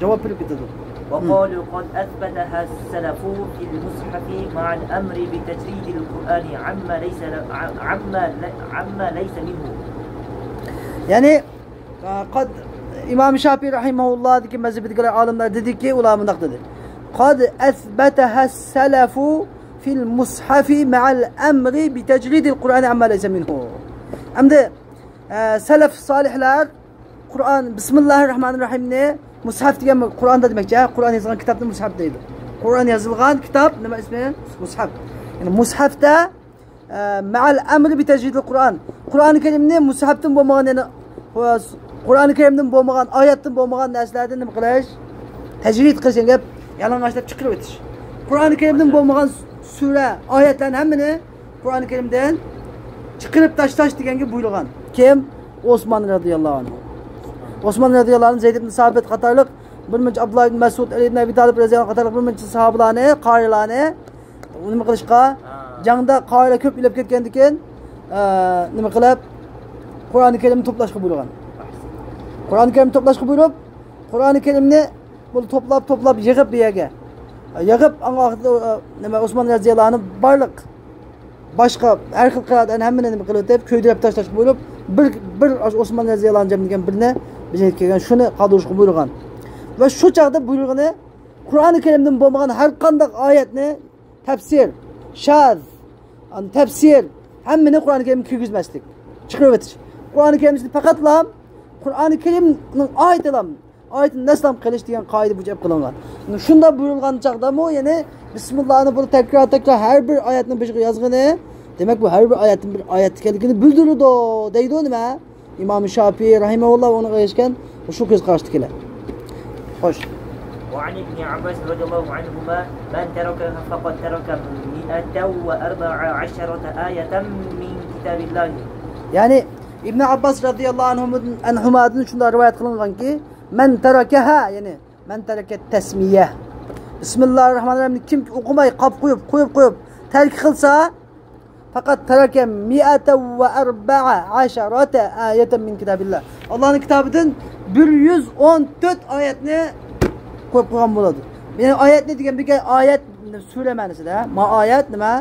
جاۋاب بېرىپ كېتىدۇ. وقالوا قد أثبتها السلف في المصحف مع الأمر بتجريد القرآن عما ليس ل-، عما ل-، عما ليس منه. يەنى، ئە، قد، ئىمام شاپىئىي رەھىمەھۇللاھدىكى مەزھىپىدىكى ئالىملار دېدىكى، ئۇلار مۇنداق دېدى. قد أثبتها السلف في المصحف مع الأمر بتجريد القرآن عما ليس منه. ئەمدى، ئە، سەلەف سالىھلار قۇرئان، بىسمىللاھىر راھمانىر راھىمنى مۇسھەف دېگەن، قۇرئاندا دېمەكچى، قۇرئان يېزىلغان كىتابنى مۇسھەف دەيدۇ. قۇرئان يېزىلغان كىتاب نېمە ئىسمى؟ مۇسھەف. يەنى مۇسھەفتا، ئە، مەئەل ئەمرى بىتەجرىدىل قۇرئان. قۇرئانى كەرىمنى مۇسھەفتىن بولمىغان، يەنى، ئە، قۇرئانى كەرىمدىن بولمىغان، ئايەتتىن بولمىغان نەرسىلەردىن نېمە قىلىش؟ تەجرىد قىلىش دېگەن گەپ، يالىڭاچلاپ چىقىرىۋېتىش. قۇرئانى كەرىمدىن بولمىغان سۈرە، ئايەتلەرنى ھەممىنى قۇرئانى كەرىمدىن چىقىرىپ تاشلاش دېگەنگە بۇيرۇغان. كىم؟ ئوسمان رەزىياللاھۇ ئەنھۇ. ئوسمان رەزىياللاھۇ ئەنھۇ، زەيد ئىبن سابىت قاتارلىق بىر مۇنچە، ئابدۇللا ئىبن مەسئۇد، ئەلى ئىبن ئەبى تالىپ رەزىياللاھۇ ئەنھۇ قاتارلىق بىر مۇنچە ساھابىلارنى، قارىلارنى نېمە قىلىشقا؟ جەڭدە قارىلار كۆپ ئۆلۈپ كەتكەندىكىن، ئە، نېمە قىلىپ؟ قۇرئانى كەرىمنى توپلاشقا بۇيرۇغان. قۇرئانى كەرىمنى توپلاشقا بۇيرۇپ، قۇرئانى كەرىمنى بۇنى توپلاپ، توپلاپ يىغىپ بۇ يەرگە. يىغىپ، ئاڭا ئاخىرىدا، ئە، نېمە، ئوسمان رەزىياللاھۇ ئەنھۇ بارلىق باشقا ھەر خىل قىرائەتلەرنى ھەممىنى نېمە قىلىۋېتىپ، كۆيدۈرۈپ تاشلاشقا بۇيرۇپ، بىر، بىر ئوسمان رەزىياللاھۇ ئەنھۇ جەملىگەن بىرنى بىزگە كەلگەن شۇنى قالدۇرۇشقا بۇيرۇغان. ۋە شۇ چاغدا بۇيرۇغىنى قۇرئانى كەرىمدىن بولمىغان ھەر قانداق ئايەتنى تەپسىر، شاز، ئان-، تەپسىر، ھەممىنى قۇرئانى كەرىمگە كىرگۈزمەسلىك، چىقىرىۋېتىش. قۇرئانى كەرىم ئىچىدە پەقەتلا قۇرئانى كەرىمنىڭ ئايىتىلا ئايىتىنى نەسلام قىلىش دېگەن قائىدە بويىچە ئېلىپ قېلىنغان. شۇنداق بۇيرۇلغان چاغدىمۇ، يەنى بىسمىللانى بۇ تەكرار، تەكرار ھەر بىر ئايەتنىڭ بېشىغا يازغىنى، دېمەك، بۇ ھەر بىر ئايەتتىن بىر ئايەت ئىكەنلىكىنى بىلدۈرىدۇ، دەيدۇ نېمە؟ ئىمام شاپىئىي رەھىمەھۇللا ۋە ئۇنىڭغا ئەگەشكەن شۇ كۆز قاراشتىكىلەر. خوش. وعن ابن عباس رضي الله عنهما، من تركها فقد ترك مائة وأربع عشرة آية من كتاب الله. يەنى ئىبن ئابباس رەزىياللاھۇ ئەنھۇمۇدىن، ئەنھۇمادىن شۇنداق رىۋايەت قىلىنغانكى، مەن تەرەكەھا، يەنى مەن تەرەكە تەسمىيە. بىسمىللاھىررەھمانىررەھىم. كىم ئوقۇماي قاپ قويۇپ، قويۇپ، قويۇپ تەرك قىلسا، فقد ترك مائة وأربع عشرة آية من كتاب الله. ئاللانىڭ كىتابىدىن بىر يۈز ئون تۆت ئايەتنى قويۇپ قويغان بولىدۇ. يەنى ئايەتنى دېگەن بىر ئايەت سۈرە مەنىسىدە. ما ئايەت نېمە؟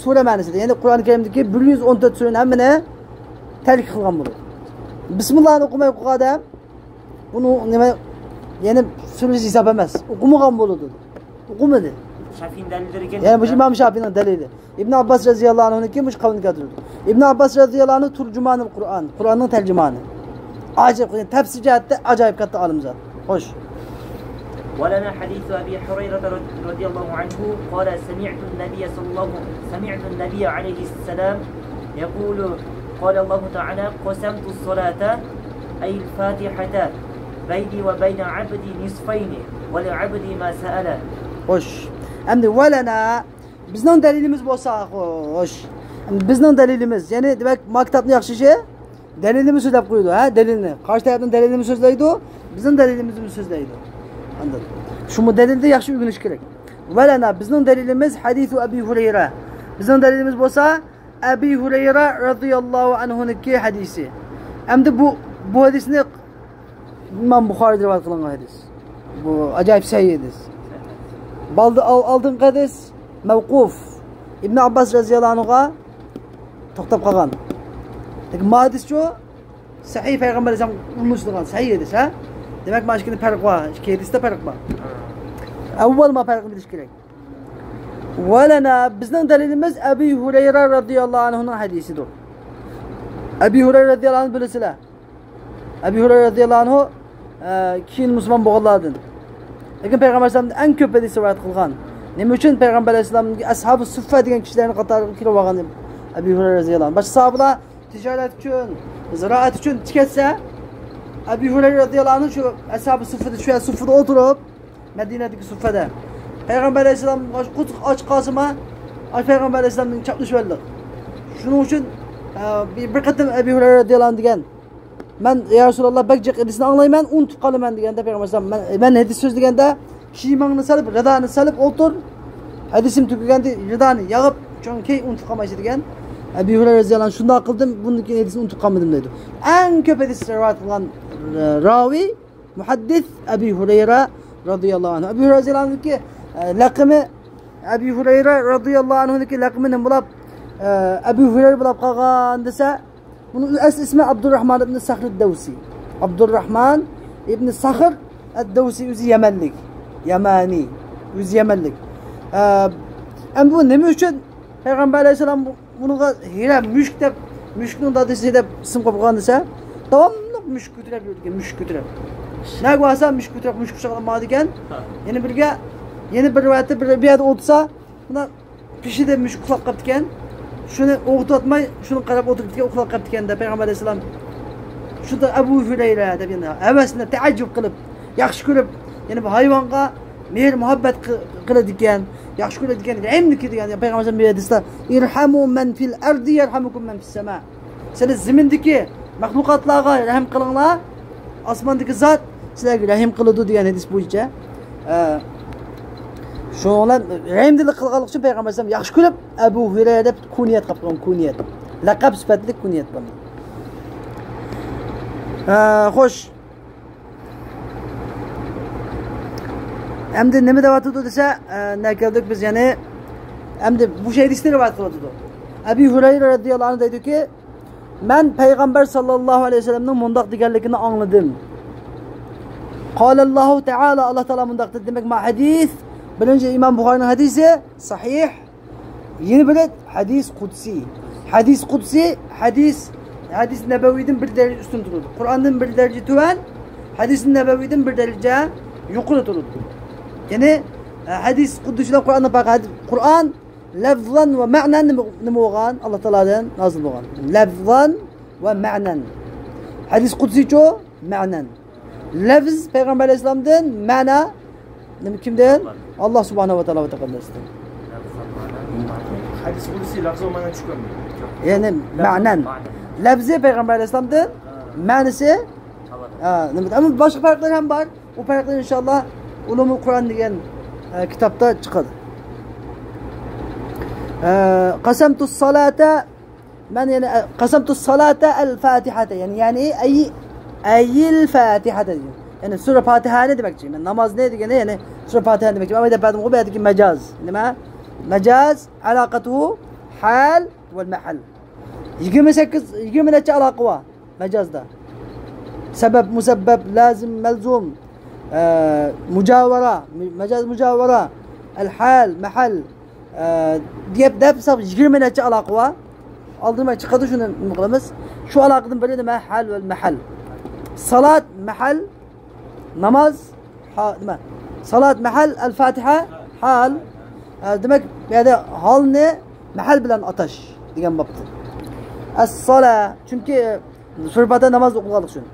سۈرە مەنىسىدە. يەنى قۇرئان كەرىمدىكى بىر يۈز ئون تۆت سۈرىنى ھەممىنى تەرك قىلغان بولىدۇ. بىسمىللاھنى ئوقۇماي ئوقۇغان ئادەم بۇنى نېمە، يەنى سۈرىسى ھېساب ئەمەس. ئوقۇمىغان بولىدۇ. ئوقۇمىدى. شافىينىڭ دەلىللىرى ئىكەن. يەنى مۇشۇ ئىمام شافىينىڭ دەلىلى. ئىبن ئابباس رەزىياللاھۇ ئەنھۇنىڭكى مۇشۇ قەۋلىنى كەلتۈرىدۇ. ئىبن ئابباس رەزىياللاھۇ ئەنھۇ تۇرجۇمانىل قۇرئان، قۇرئاننىڭ تەرجىمانى. ئاجايىپ، تەپسىر جەھەتتە ئاجايىپ كاتتا ئالىم زات. خوش. ولنا حديث أبي هريرة رضي الله عنه قال سمعت النبي صلى الله سمعت النبي عليه السلام يقول قال الله تعالى قسمت الصلاة أي الفاتحة بيني وبين عبدي نصفين ولعبدي ما سأل. خوش. ئەمدى ۋەلەنا بىزنىڭ دەلىلىمىز بولسا، خوش. ئەمدى بىزنىڭ دەلىلىمىز، يەنى دېمەك، ما كىتابنى ياخشى ئىشى دەلىلىمىز سۆزلەپ قويىدۇ، ھە، دەلىلنى. قارشى تەرەپنىڭ دەلىلىنىمۇ سۆزلەيدۇ، بىزنىڭ دەلىلىمىزمۇ سۆزلەيدۇ. ئاندىن شۇمۇ دەلىلنى ياخشى ئۆگىنىش كېرەك. ۋەلەنا، بىزنىڭ دەلىلىمىز ھەدىسۇ ئەبى ھۇرەيرە. بىزنىڭ دەلىلىمىز بولسا ئەبى ھۇرەيرە رەزىياللاھۇ ئەنھۇنىڭكى ھەدىسى. ئەمدى بۇ، بۇ ھەدىسنى ئىمام بۇخارىدا رىۋايەت قىلىنغان ھەدىس. بۇ ئاجايىپ سەھىھ ھەدىس. بالدى ئال-، ئالدىنقى ھەدىس مەۋقۇف. ئىبن ئابباس رەزىياللاھۇ ئەنھۇغا توختاپ قالغان. لېكىن ما ھەدىسچۇ سەھىھ پەيغەمبەر ئەلەيھىسسالام ئۇلىنىشىدىغان سەھىھ ھەدىس، ھە؟ دېمەك، مانا ئىككىدە پەرق بار. ئىككى ھەدىستە پەرق بار. ئەۋۋەل ما پەرقنى بىلىش كېرەك. ۋەلەنا، بىزنىڭ دەلىلىمىز ئەبى ھۇرەيرە رەزىياللاھۇ ئەنھۇنىڭ ھەدىسىدۇر. ئەبى ھۇرەيرە رەزىياللاھۇ ئەنھۇ بىلىسىلەر. ئەبى ھۇرەيرە رەزىياللاھۇ ئەنھۇ، ئە، كېيىن مۇسۇلمان بولغانلاردىن. لېكىن پەيغەمبەر ئەلەيھىسسالامدىن ئەڭ كۆپ ھەدىس رىۋايەت قىلغان. نېمە ئۈچۈن؟ پەيغەمبەر ئەلەيھىسسالامدىكى ئەسھابى سۇففە دېگەن كىشىلەرنىڭ قاتارىغا كىرىپ ئالغان ئەبى ھۇرەيرە رەزىياللاھۇ ئەنھۇ. باشقا ساھابىلار تىجارەت ئۈچۈن، زىرائەت ئۈچۈن چىقىۋەتسە، ئەبى ھۇرەيرە رەزىياللاھۇ ئەنھۇ شۇ ئەسھابى سۇففىدا، شۇ سۇففىدا ئولتۇرۇپ، مەدىنەدىكى سۇففەدە. پەيغەمبەر ئەلەيھىسسالام قۇتى ئاچ قالسىمۇ، ئاش پەيغەمبەر ئەلەيھىسسالام بىلەن چاپلىشىۋالدۇق. شۇنىڭ ئۈچۈن، ئە، بىر، بىر قېتىم ئەبى ھۇرەيرە رەزىياللاھۇ ئەنھۇ دېگەن، مەن، يا رەسۇلاللا، بەك جىق ھەدىسنى ئاڭلايمەن، ئۇنتۇپ قالىمەن دېگەندە پەيغەمبەر ئەلەيھىسسالام، مەن، مەن ھەدىس سۆزلىگەندە شىماڭنى سېلىپ، رىدانى سېلىپ ئولتۇر، ھەدىسىم تۈگىگەندە رىدانى يېغىپ، چۈنكى كېيىن ئۇنتۇپ قالمايسەن دېگەن. ئەبى ھۇرەيرە رەزىياللاھۇ ئەنھۇ شۇنداق قىلدىم، بۇندىن كېيىن ھەدىسنى ئۇنتۇپ قالمىدىم دەيدۇ. ئەڭ كۆپ ھەدىس رىۋايەت قىلغان، ئە، راۋى، مۇھەددىس ئەبى ھۇرەيرە رەزىياللاھۇ ئەنھۇ. ئەبى ھۇرەيرە رەزىياللاھۇ ئەنھۇنىڭكى، ئە، لەقىمى، ئەبى ھۇرەيرە رەزىياللاھۇ ئەنھۇنىڭكى لەقىمى نېمە بولۇپ، ئە، ئەبى ھۇرەيرە بولۇپ قالغان دېسە، بۇنىڭ ئەسلى ئىسمى ئابدۇرراھمان ئىبنى سەخر دەۋسى. ئابدۇرراھمان ئىبنى سەخر ئەد-دەۋسى، ئۆزى يەمەنلىك. يەمەنى. ئۆزى يەمەنلىك. ئە، ئەمدى بۇ نېمە ئۈچۈن پەيغەمبەر ئەلەيھىسسالام بۇ، بۇنىڭغا ھىرە مۈشۈك دەپ، مۈشۈكنىڭ دادىسى دەپ ئىسىم قويۇپ قويغان دېسە، داۋاملىق مۈشۈك كۆتۈرۈپ يۈرىدىكەن، مۈشۈك كۆتۈرۈپ. نەگە بارسا مۈشۈك كۆتۈرۈپ، مۈشۈك قۇچاقلاپ ماڭىدىكەن. يەنە بىرگە، يەنە بىر رىۋايەتتە بىر، بىر يەردە ئولتۇرسا، مۇنداق بېشىدا مۈشۈك ئۇخلاپ قاپتىكەن. شۇنى ئويغىتىۋاتماي، شۇنى قاراپ ئولتۇرۇپتىكەن، ئۇخلاپ قاپتىكەن دەپ پەيغەمبەر ئەلەيھىسسالام. شۇندا ئەبۇ ھۇرەيرە دەپ يەنە ھەۋەسلىنىپ، تەئەججۈپ قىلىپ، ياخشى كۆرۈپ، يەنە بۇ ھايۋانغا مېھىر مۇھەببەت قىلىدىكەن، ياخشى كۆرىدىكەن، رەھىملىك دېگەن. پەيغەمبەر ئەلەيھىسسالام بىر ھەدىستە، ئىرھەمۇ مەن فىل ئەردى يەرھەمۇكۇم مەن فىس سەما. سىلەر زېمىندىكى مەخلۇقاتلارغا رەھىم قىلىڭلار، ئاسماندىكى زات سىلەرگە رەھىم قىلىدۇ دېگەن ھەدىس بويىچە. ئە، شۇنىڭ بىلەن رەھىمدىللىك قىلغانلىقى ئۈچۈن پەيغەمبەر ئەلەيھىسسالام ياخشى كۆرۈپ، ئەبۇ ھۇرەيرە دەپ كۇنيەت قىلىپ قويغان، كۇنيەت. لەقەب سۈپەتلىك كۇنيەت بۇنى. ئە، خوش. ئەمدى نېمە دەۋاتىدۇ دېسە، ئە، نە كەلدۇق بىز يەنى. ئەمدى بۇ ھەدىسنى رىۋايەت قىلىۋاتىدۇ. ئەبى ھۇرەيرە رەزىياللاھۇ ئەنھۇ دەيدۇكى، مەن پەيغەمبەر ساللاللاھۇ ئەلەيھى ۋەسەللەمنىڭ مۇنداق دېگەنلىكىنى ئاڭلىدىم. قالاللاھۇ تەئالا، ئاللا تائالا مۇنداق دېدى. دېمەك، ما ھەدىس، بىرىنچى ئىمام بۇخارىنىڭ ھەدىسى سەھىھ. يەنە بىرى ھەدىس قۇدسىي. ھەدىس قۇدسىي، ھەدىس، ھەدىس نەبەۋىدىن بىر دەرىجە ئۈستۈن تۇرىدۇ. قۇرئاندىن بىر دەرىجە تۆۋەن، ھەدىس نەبەۋىدىن بىر دەرىجە يۇقىرى تۇرىدۇ. يەنى، ھەدىس قۇدسىي بىلەن قۇرئاننىڭ پەرقى، ھەدىس، قۇرئان لەفزەن ۋە مەنەن نېمە، نېمە بولغان؟ ئاللا تائالادىن نازىل بولغان. لەفزەن ۋە مەنەن. ھەدىس قۇدسىيچۇ؟ مەنەن. لەفز پەيغەمبەر ئەلەيھىسسالامدىن، مەنا نېمە، كىمدىن؟ ئاللا سۇبھانەھۇ ۋە تائالا ۋە تەقەددەستىن. ھەدىس قۇدسىي لەفز ۋە مەنەن چۈشكەنمۇ؟ يەنى مەنەن. لەفزى پەيغەمبەر ئەلەيھىسسالامدىن، مەنىسى، ھە، نېمە؟ ئەمما باشقا پەرقلەر ھەم بار. ئۇ پەرقلەر ئىنشاللا ئۇلۇمۇل قۇرئان دېگەن ئە، كىتابتا چىقىدۇ. ئە، قەسەمتۇس سالاتا، مەن يەنە، ئە، قەسەمتۇس سالاتا ئەل فاتىھەتە، يەنى، يەنى ئەي، ئەيل فاتىھەتە دېگەن. يەنى سۈرە پاتىھەنى دېمەكچى. مەن نامازنى دېگەنى، يەنى سۈرە پاتىھەنى دېمەكچى. مەن ئەۋەل دەپ بەردىم، بۇ يەردىكى مەجاز. نېمە؟ مەجاز، ئالاقەتۇ ھال ۋەل مەھەل. يىگىرمە سەككىز، يىگىرمە نەچچە ئالاقە بار مەجازدا. سەبەب، مۇسەببەب، لازىم، مەلزۇم، ئە، مۇجاۋەرە، مەجاز مۇجاۋەرە، ئەل ھال، مەھەل، ئە، دەپ، دەپ ھېساب يىگىرمە نەچچە ئالاقە بار. ئالدىن چىقىدۇ، شۇنى نېمە قىلىمىز؟ شۇ ئالاقىدىن بىرى نېمە؟ ھال ۋەل مەھەل. سالات، مەھەل، ناماز، ھا، نېمە؟ سالات، مەھەل، ئەل فاتىھە، ھال. ئە، دېمەك، بۇ يەردە ھالنى مەھەل بىلەن ئاتاش دېگەن بوپتۇ. ئەس سالا، چۈنكى سۈرە پاتىھە نامازدا ئوقۇلغانلىقى ئۈچۈن.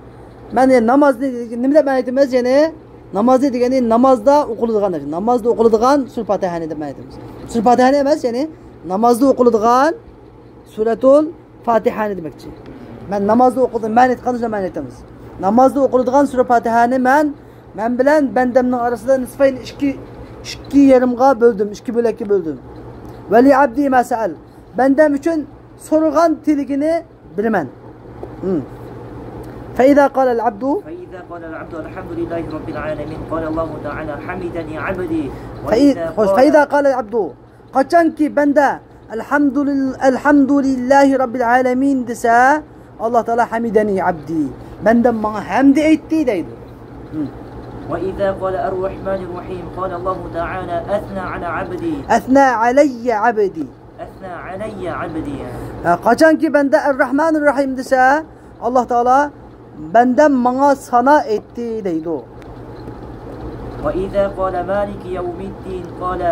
مەن نامازنى نېمە دەپ مەنە ئېيتىمىز؟ يەنى نامازنى دېگەنى نامازدا ئوقۇلىدىغان، نامازدا ئوقۇلىدىغان سۈرە پاتىھەنى دەپ مەنە ئېيتىمىز. سۈرە پاتىھەنى ئەمەس، يەنى نامازدا ئوقۇلىدىغان سۈرەتۇل فاتىھەنى دېمەكچى. مەن نامازدا ئوقۇدۇم، مەن ئېيتقان شۇ مەنە ئېيتىمىز. نامازدا ئوقۇلىدىغان سۈرە پاتىھەنى مەن، مەن بىلەن بەندەمنىڭ ئارىسىدا نىسفەين، ئىككى، ئىككى يېرىمغا بۆلدۈم، ئىككى بۆلەككە بۆلدۈم. ۋەلى ئەبدى ما سەئەل. بەندەم ئۈچۈن سورىغان تىلىكىنى بېرىمەن. ھىم. فإذا قال العبد، فإذا قال العبد الحمد لله رب العالمين، قال الله تعالى حمدني عبدي. فإ-، وإذا خوش، قال، فإذا قال العبد، قاچانكى بەندە ئەلھەمدۇلىل-، ئەلھەمدۇلىللاھى رەببىل ئالەمىن دېسە، ئاللا تائالا ھەمىدەنى ئەبدى، بەندەم ماڭا ھەمدە ئېيتتى دەيدۇ. ھىم. وإذا قال الرحمن الرحيم، قال الله تعالى أثنى على عبدي. أثنى علي عبدي. أثنى علي عبدي. ھە، قاچانكى بەندە ئەررەھمانىر رەھىم دېسە، ئاللا تائالا بەندەم ماڭا سانا ئېيتتى دەيدۇ. وإذا قال مالك يوم الدين قال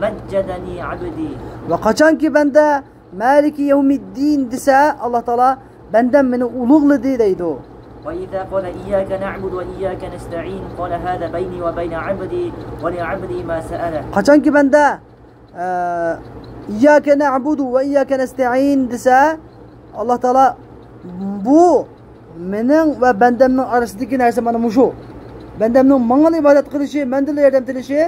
مجدني عبدي. ۋە قاچانكى بەندە مالك يوم الدين دېسە، ئاللا تائالا بەندەم مېنى ئۇلۇغلىدى دەيدۇ. وإذا قال إياك نعبد وإياك نستعين قال هذا بيني وبين عبدي ولعبدي ما سأل. قاچانكى بەندە ئە، إياك نعبد وإياك نستعين دېسە، ئاللا تائالا بۇ مېنىڭ ۋە بەندەمنىڭ ئارىسىدىكى نەرسە مانا مۇشۇ. بەندەمنىڭ ماڭىلا ئىبادەت قىلىشى، مەندىنلا ياردەم تىلىشى،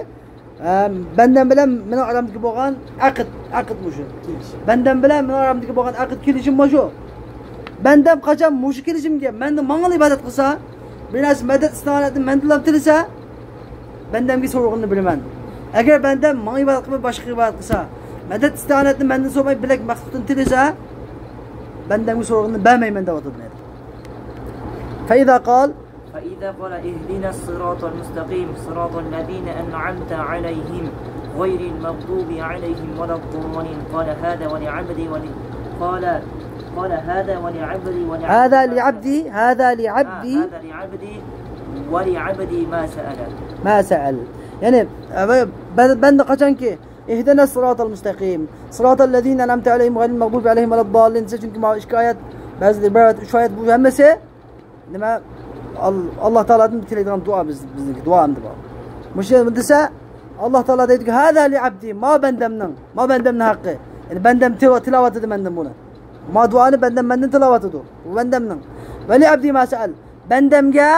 ئە، بەندەم بىلەن مېنىڭ ئارامدىكى بولغان ئەقىد، ئەقىد مۇشۇ. بەندەم بىلەن مېنىڭ ئارامدىكى بولغان ئەقىد، كېلىشىم مۇشۇ. بەندەم قاچان مۇشۇ كېلىشىمگە مەندىن ماڭىلا ئىبادەت قىلسا، بىر نەرسە مەدەت ئىستىئانەتنى مەندىنلا تىلىسە، بەندەمگە سورىغىنىنى بېرىمەن. ئەگەر بەندەم ماڭا ئىبادەت قىلماي باشقىغا ئىبادەت قىلسا، مەدەت ئىستىئانەتنى مەندىن سورىماي بىلەك مەخلۇقتىن تىلىسە، بەندەمگە سورىغىنىنى بەرمەيمەن دەۋاتىدۇ. فإذا قال، فإذا قال اهدنا الصراط المستقيم صراط الذين أنعمت عليهم غير المغضوب عليهم ولا الضالين قال هذا ولعبدي ول-، قال، قال هذا ولعبدي ولعبدي هذا ما سأل. لعبدي، هذا لعبدي. آه، هذا لعبدي ولعبدي ما سأل. ما سأل. يەنى، ئە، بە-، بەندە قاچانكى، اهدنا الصراط المستقيم صراط الذين أنعمت عليهم غير المغضوب عليهم ولا الضالين دېسە، چۈنكى ماۋۇ ئىككى ئايەت، بەزىدە بىر ئايەت، ئۈچ ئايەت، بۇ ھەممىسى نېمە؟ ئال-، ئاللا تائالادىن تىلەيدىغان دۇئا بىز، بىزنىڭكى دۇئا ئەمدى بۇ. مۇشۇ دېسە، ئاللا تائالا دەيدىكى، هذا لعبدي، ما بەندەمنىڭ، ما بەندەمنىڭ ھەققى. يەنى بەندەم تىل-، تىلاۋەتىدۇ مەندىن بۇنى. ما دۇئانى بەندەم مەندىن تىلاۋەتىدۇ. بۇ بەندەمنىڭ. ولعبدي ما سأل. بەندەمگە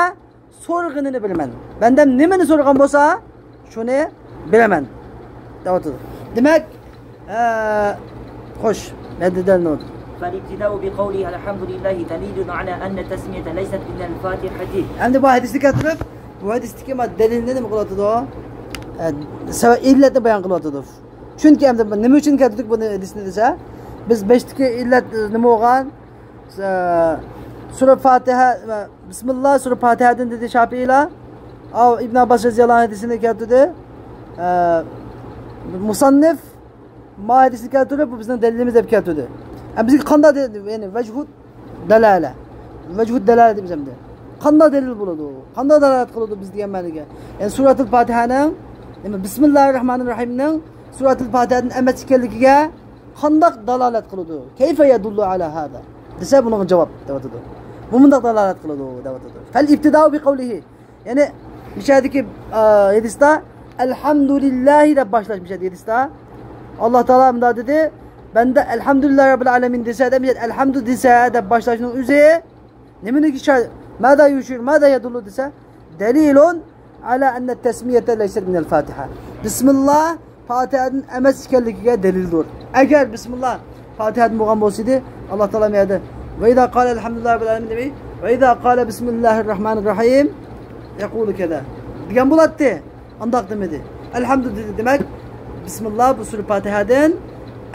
سورىغىنىنى بېرىمەن. بەندەم نېمىنى سورىغان بولسا، شۇنى بېرىمەن دەۋاتىدۇ. دېمەك، ئە، خوش، مەددىدەل نۇر. فالابتداء بقوله الحمد لله دليل على أن التسمية ليست من الفاتحة. ئەمدى بۇ ھەدىسنى كەلتۈرۈپ، بۇ ھەدىستىكى ما دەلىلنى نېمە قىلىۋاتىدۇ؟ ئە، سەۋەب، ئىللەتنى بايان قىلىۋاتىدۇ. چۈنكى ئەمدى نېمە ئۈچۈن كەلتۈردۇق بۇنى ھەدىسنى دېسە، بىز بېشتىكى ئىللەت نېمە بولغان؟ ئە، سۈرە فاتىھە، ئە، بىسمىللا، سۈرە فاتىھەدىن دېدى شاپىئىيلار. ئاۋۇ ئىبن ئابباس رەزىياللاھۇ ئەنھۇ ھەدىسىنى كەلتۈردى. ئە، مۇسەننىف ما ھەدىسنى كەلتۈرۈپ، بۇ بىزنىڭ دەلىلىمىز دەپ كەلتۈردى. ئە، بىزگە قانداق دەلىل، يەنى ۋەجھۇ دالالە. ۋەجھۇ دالالە دەيمىز ئەمدى. قانداق دەلىل بولىدۇ؟ قانداق دالالەت قىلىدۇ بىز دېگەن مەنىگە؟ يەنى سۈرەتۇل فاتىھەنىڭ، نېمە، بىسمىللاھىر راھمانىر راھىمنىڭ سۈرەتۇل فاتىھەدىن ئەمەس ئىكەنلىكىگە قانداق دالالەت قىلىدۇ؟ كەيفە يەدۇللۇ ئەلا ھازا؟ دېسە، بۇنىڭغا جاۋاب دەۋاتىدۇ. بۇ مۇنداق دالالەت قىلىدۇ دەۋاتىدۇ. فالابتداء بقوله. يەنى، مۇشۇ يەردىكى، ئا، ھەدىستە، ئەلھەمدۇلىللاھى دەپ باشلاش مۇشۇ يەردە ھەدىستە. ئاللا تائالا مۇنداق دېدى، بەندە ئەلھەمدۇلىللاھى رەببىل ئالەمىن دېسە، دەپ، مۇشۇ يەردە ئەلھەمدۇ دېسە دەپ باشلاشنىڭ ئۆزى نېمىنى ئىشارە، ماذا يشير، ماذا يدل دېسە، دەلىلۇن على أن التسمية ليست من الفاتحة. بىسمىللا پاتىھەدىن ئەمەس ئىكەنلىكىگە دەلىلدۇر. ئەگەر بىسمىللا پاتىھەدىن بولغان بولسىدى، ئاللا تائالا بۇ يەردە، وإذا قال الحمد لله رب العالمين دېمەي، وإذا قال بسم الله الرحمن الرحيم يقول كذا دېگەن بولاتتى. ئانداق دېمىدى. ئەلھەمدۇ دېدى. دېمەك، بىسمىللا بۇ سۈرە پاتىھەدىن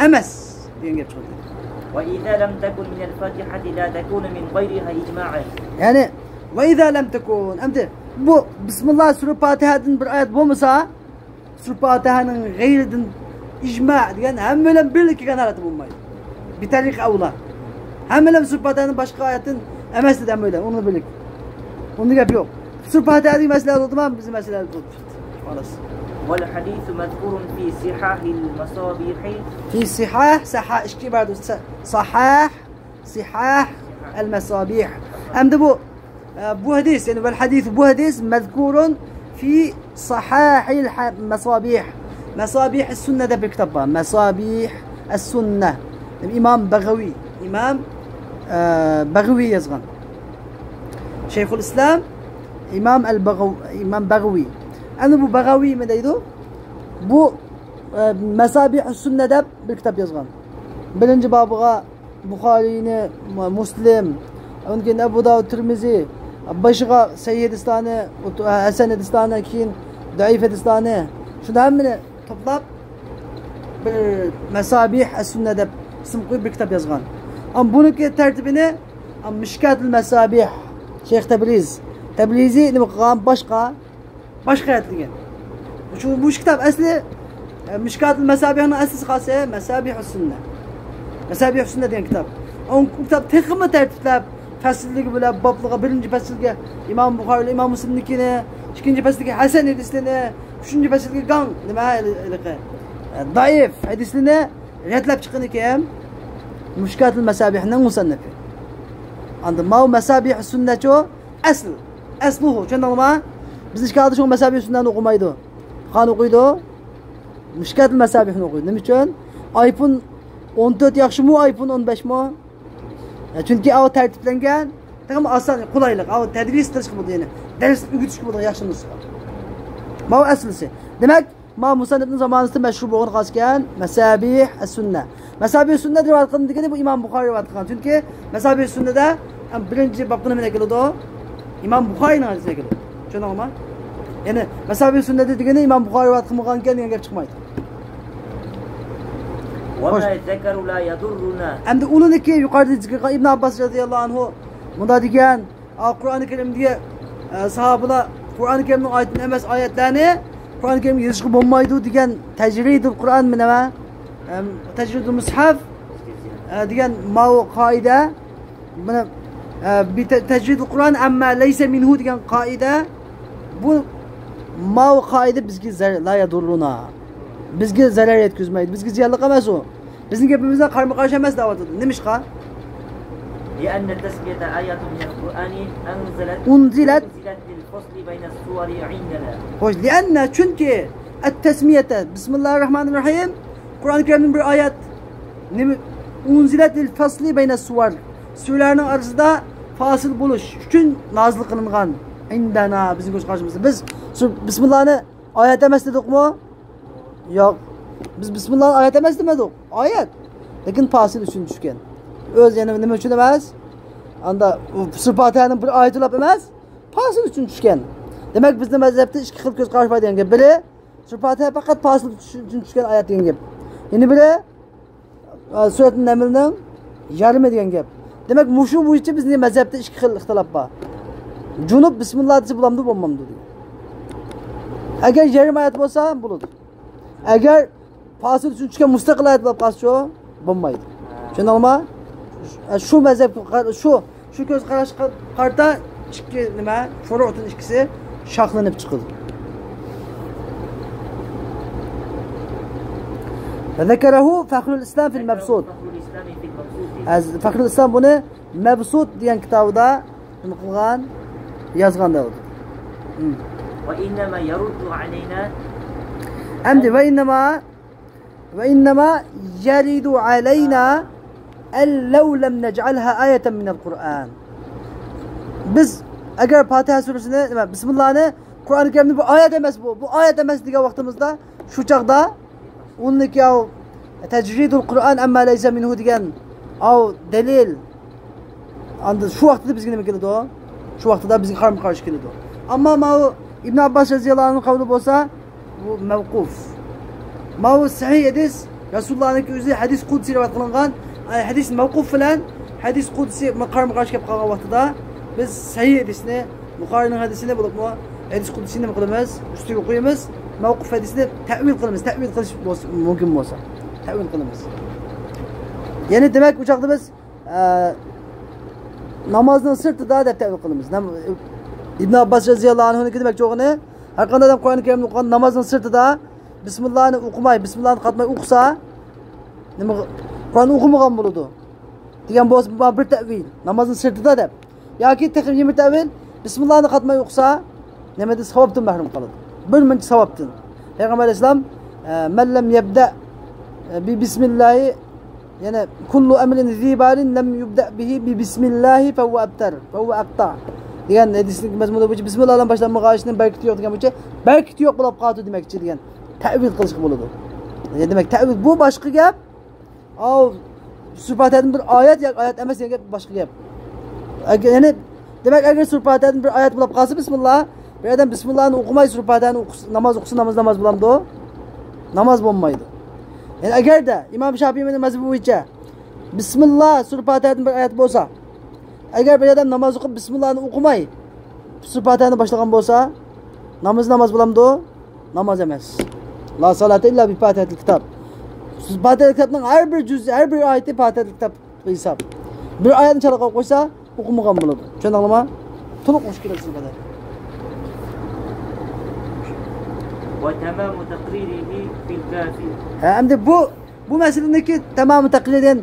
ئەمەس دېگەن گەپ چىقىدۇ. وإذا لم تكن من الفاتحة لا تكون من غيرها إجماعا. يەنى، وإذا لم تكن، ئەمدى بۇ بىسمىللا سۈرە پاتىھەدىن بىر ئايەت بولمىسا، سۈرە پاتىھەنىڭ غەيرىدىن ئىجما دېگەن ھەممە بىلەن بىرلىككە كەلگەن ھالەتتە بولمايدۇ. بىتەرىقى ئەۋلا. ھەممە بىلەن سۈرە پاتىھەنىڭ باشقا ئايەتتىن ئەمەس دېدى ھەممە بىلەن. ئۇنىڭ بىلىك. ئۇندا گەپ يوق. سۈرە پاتىھەدىكى مەسىلە بولدىمۇ، بىزنىڭ مەسىلە بولدى. خالاس. والحديث مذكور في صحاح المصابيح. في صحاح، سەھاھ ئىككى ئىبارەت. سە-، سەھاھ، سىھاھ، ئەل مەسابىھ. ئەمدى بۇ ئە، بۇ ھەدىس، يەنى ۋەل ھەدىس، بۇ ھەدىس مەزكۇرۇن في صحاح المصابيح. مەسابىھ سۈننە دەپ بىر كىتاب بار. مەسابىھ سۈننە. ئىمام بەغەۋى. ئىمام، ئە، بەغەۋى يازغان. شەيخۇل ئىسلام، ئىمام ئەل بەغەۋ-، ئىمام بەغەۋى. ئەنە بۇ بەغەۋى نېمە دەيدۇ؟ بۇ، ئە، مەسابىھ سۈننە دەپ بىر كىتاب يازغان. بىرىنچى بابىغا بۇخارىينى، مۇسلىم، ئۇنىڭدىن كېيىن ئەبۇ داۋۇد، تىرمىزى، بېشىغا سەھىھ ھەدىسلەرنى، ھەسەن ھەدىسلەرنى، كېيىن زەئىپ ھەدىسلەرنى، شۇنى ھەممىنى توپلاپ، بىر مەسابىھ ئەس-سۈننە دەپ ئىسىم قويۇپ، بىر كىتاب يازغان. ئەمما بۇنىڭكى تەرتىپىنى، ئەمما مىشكاتۇل مەسابىھ، شەيخ تەبرىز، تەبرىزى نېمە قىلغان؟ باشقا باشقا ئەتلىگەن. شۇ، بۇ كىتاب ئەسلى، ئە، مىشكاتۇل مەسابىھنىڭ ئەسلىسى قالسا، مەسابىھۇس سۈننە. مەسابىھۇس سۈننە دېگەن كىتاب. ئۇ كىتاب تېخىمۇ تەرتىپلەپ، پەسىللىرى بىلەن، بابلىرىغا، بىرىنچى پەسىلگە ئىمام بۇخارىي، ئىمام مۇسلىمنىڭكىنى، ئىككىنچى پەسىلگە ھەسەن ھەدىسلىرىنى، ئۈچىنچى پەسىلگە گاڭ، نېمە، ھېلىقى، ئە، زەئىپ ھەدىسلىرىنى رەتلەپ چىققىنى كىم؟ مىشكاتۇل مەسابىھنىڭ مۇسەننىپى. ئاندىن ماۋۇ مەسابىھۇس سۈننەچۇ؟ ئەسل. ئەسلۇھۇ، چۈشەندىڭلارمۇ؟ بىز ئىشكالدا شۇ مەسابىھ سۈننەنى ئوقۇمايدۇ. قانى ئوقۇيدۇ؟ مىشكاتۇل مەسابىھنى ئوقۇيدۇ. نېمە ئۈچۈن؟ ئايفون ئون تۆت ياخشىمۇ، ئايفون ئون بەشمۇ؟ يا، چۈنكى ئاۋۇ تەرتىپلەنگەن، تېخىمۇ ئاسان، قولايلىق. ئاۋۇ تەدرىس قىلىشقا بولىدۇ، يەنى دەرس ئۆگىتىشكە بولىدىغان ياخشى نۇسخا. ماۋۇ ئەسلىسى. دېمەك، ما مۇسەننىپنىڭ زامانىسىدا مەشھۇر بولغان قالسىكەن، مەسابىھ ئەس-سۈننە. مەسابىھ سۈننە رىۋايەت قىلىندى دېگىنى بۇ ئىمام بۇخارىي رىۋايەت قىلغان. چۈنكى مەسابىھ سۈننەدە ھەم بىرىنچى بابقا نېمىنى ئەكېلىدۇ؟ ئىمام بۇخارىينىڭ ھەدىسىنى ئەكېلىدۇ. چۈشەندىڭلارمۇ؟ يەنى مەسابىھ سۈننەدە دېگىنى ئىمام بۇخارىي رىۋايەت قىلمىغانكەن دېگەن گەپ چىقمايدۇ. خوش. وما ذكروا لا يضرنا. ئەمدى ئۇلىنىكى يۇقىرىدا زىكىر قىلغان ئىبن ئابباس رەزىياللاھۇ ئەنھۇ مۇنداق دېگەن، ئا، قۇرئانى كەرىمدىكى، ئە، ساھابىلار قۇرئانى كەرىمنىڭ ئايىتىنى ئەمەس، ئايەتلەرنى قۇرئانى كەرىمگە يېزىشقا بولمايدۇ دېگەن تەجرىدۇل قۇرئان نېمە؟ ئەم، تەجرىدۇل مۇسھەف، ئە، دېگەن ماۋۇ قائىدە. بۇنى، ئە، بى تە-، تەجرىدۇل قۇرئان ئەمما لەيسە مىنھۇ دېگەن قائىدە. بۇ ماۋۇ قائىدە بىزگە زەر-، لا يەدۇررۇنا. بىزگە زەرەر يەتكۈزمەيدۇ. بىزگە زىيانلىق ئەمەس ئۇ. بىزنىڭ گېپىمىزگە قارىمۇ قارشى ئەمەس دەۋاتىدۇ. نېمىشقا؟ لأن التسمية آية من القرآن أنزلت أنزلت. أنزلت للفصل بين السور عندنا. خوش، لأن، چۈنكى، التسمية، بسم الله الرحمن الرحيم، قۇرئان كەرىمدىن بىر ئايەت، نېمە، أنزلت للفصل بين السور، سۈرىلەرنىڭ ئارىسىدا پاسىل بولۇش ئۈچۈن نازىل قىلىنغان. عندنا، بىزنىڭ كۆز قارىشىمىزدا. بىز شۇ بىسمىللانى ئايەت ئەمەس دېدۇقمۇ؟ ياق. بىز بىسمىللا ئايەت ئەمەس دېمىدۇق. ئايەت. لېكىن پاسىل ئۈچۈن چۈشكەن. ئۆز يەنە نېمە ئۈچۈن ئەمەس؟ ئاندا سۈرە پاتىھەنىڭ بىر ئايىتى بولاپ ئەمەس، پاسىل ئۈچۈن چۈشكەن. دېمەك، بىزنىڭ مەزھەپتە ئىككى خىل كۆز قاراش بار دېگەن گەپ. بىرى، سۈرە پاتىھە پەقەت پاسىل ئۈچۈن چۈشكەن ئايەت دېگەن گەپ. يەنە بىرى، ئە، سۈرەتۇن نەملنىڭ يېرىمى دېگەن گەپ. دېمەك، مۇشۇ بويىچە بىزنىڭ مەزھەپتە ئىككى خىل ئىختىلاپ بار. جۇنۇپ بىسمىللا دېسە بولامدۇ، بولمامدۇ دېگەن. ئەگەر يېرىم ئايەت بولسا، بولىدۇ. ئەگەر پاسىل ئۈچۈن چۈشكەن مۇستەقىل ئايەت بولۇپ قالسىچۇ، بولمايدۇ. چۈشەندىڭلارمۇ؟ شۇ مەزھەپكە قار-، شۇ، شۇ كۆز قاراشقا قارىتا ئىككى نېمە، فۇرۇتىن ئىككىسى شاخلىنىپ چىقىدۇ. ذكره فخر الإسلام في المبسوط. فخر الإسلام في المبسوط. ئەز-، فەخرۇل ئىسلام بۇنى مەبسۇت دېگەن كىتابىدا نېمە قىلغان؟ يازغان دەۋاتىدۇ. ھىم. وإنما يرد علينا. ئەمدى، وإنما، وإنما يرد علينا أن لو لم نجعلها آية من القرآن. بىز ئەگەر پاتىھە سۈرىسىنى، نېمە، بىسمىللانى قۇرئان كەرىمدە بۇ ئايەت ئەمەس بۇ، بۇ ئايەت ئەمەس دېگەن ۋاقتىمىزدا، شۇ چاغدا ئۇنىڭكى ئاۋ تەجرىدۇل قۇرئان ئەمما لەيسە مىنھۇ دېگەن ئاۋ دەلىل، ئاندىن شۇ ۋاقتىدا بىزگە نېمە كېلىدۇ؟ شۇ ۋاقتىدا بىزگە قارمۇ قارشى كېلىدۇ. ئەمما ماۋۇ ئىبن ئابباس رەزىياللاھۇ ئەنھۇ قەۋلى بولسا، بۇ مەۋقۇف. ماۋۇ سەھىھ ھەدىس، رەسۇلۇللانىڭكى ئۆزى ھەدىس قۇدسىي رىۋايەت قىلىنغان، ئەي، ھەدىس مەۋقۇف بىلەن ھەدىس قۇدسىي قارمۇ قارشى كېلىپ قالغان ۋاقتىدا بىز سەھىھ ھەدىسنى، بۇخارىنىڭ ھەدىسىنى بولۇپمۇ، ھەدىس قۇدسىينى نېمە قىلىمىز؟ ئۈستىگە قويىمىز. مەۋقۇف ھەدىسنى تەئۋىل قىلىمىز، تەئۋىل قىلىش بولسا، مۇمكىن بولسا تەئۋىل قىلىمىز. يەنى دېمەك، ئۇ چاغدا بىز ئە، نامازنىڭ سىرتىدا دەپ تەئۋىل قىلىمىز. نام-، ئىبن ئابباس رەزىياللاھۇ ئەنھۇنىڭكى دېمەكچى بولغىنى، ھەر قانداق ئادەم قۇرئان كەرىمنى ئوقۇغان نامازنىڭ سىرتىدا بىسمىللانى ئوقۇماي، بىسمىللانى قاتماي ئوقۇسا، نېمە، قۇرئان ئوقۇمىغان بولىدۇ دېگەن بولسا، بۇ بىر تەئۋىل. نامازنىڭ سىرتىدا دەپ. ياكى تېخى يەنە بىر تەئۋىل، بىسمىللانى قاتماي ئوقۇسا، نېمىدىن، ساۋابتىن مەھرۇم قالىدۇ. بىر مۇنچە ساۋابتىن. پەيغەمبەر ئەلەيھىسسالام، ئە، مەن لەم يەبدە، ئە، بى بىسمىللاھى، يەنى كۇللۇ ئەمرىن زى بالىن لەم يۇبدە بىھى بى بىسمىللاھى فەھۇۋە ئەبتەر، فەھۇۋە ئەقتەئ دېگەن ھەدىسنىڭ مەزمۇنى بويىچە، بىسمىللا بىلەن باشلانمىغان ئىشنىڭ بەرىكىتى يوق دېگەن بويىچە، بەرىكىتى يوق بولۇپ قالىدۇ دېمەكچى دېگەن تەئۋىل قىلىشقا بولىدۇ. يەنى دېمەك، تەئۋىل بۇ باشقا گەپ. ئاۋ، سۈرە پاتىھەدىن بىر ئايەت ياكى ئايەت ئەمەس دېگەن گەپ باشقا گەپ. ئەگەر، يەنى، دېمەك، ئەگەر سۈرە پاتىھەدىن بىر ئايەت بولاپ قالسا، بىسمىللا، بىر ئادەم بىسمىللانى ئوقۇماي سۈرە پاتىھەنى ئوقۇس-، ناماز ئوقۇسا، ناماز، ناماز بولامدۇ؟ ناماز بولمايدۇ. يەنى ئەگەردە ئىمام شافىئىنىڭ مەزھىپى بويىچە بىسمىللا سۈرە پاتىھەدىن بىر ئايەت بولسا، ئەگەر بىر ئادەم ناماز ئوقۇپ بىسمىللانى ئوقۇماي سۈرە پاتىھەنى باشلىغان بولسا، نامىزى ناماز بولامدۇ؟ ناماز ئەمەس. لا سالاتا ئىللا بى پاتىھەتىل كىتاب. سىز پاتىھەتىل كىتابنىڭ ھەر بىر جۈزى، ھەر بىر ئايىتى پاتىھەتىل كىتاب ھېساب. بىر ئايەتنى چالا قويۇپ قويسا، ئوقۇمىغان بولىدۇ. چۈشەندىڭلارمۇ؟ تولۇق ئوقۇش كېرەك شۇ قەدەر. وتمام تقريره في الكافي. ھە، ئەمدى بۇ، بۇ مەسىلىنىڭكى تامامى تەقرىر دېگەن،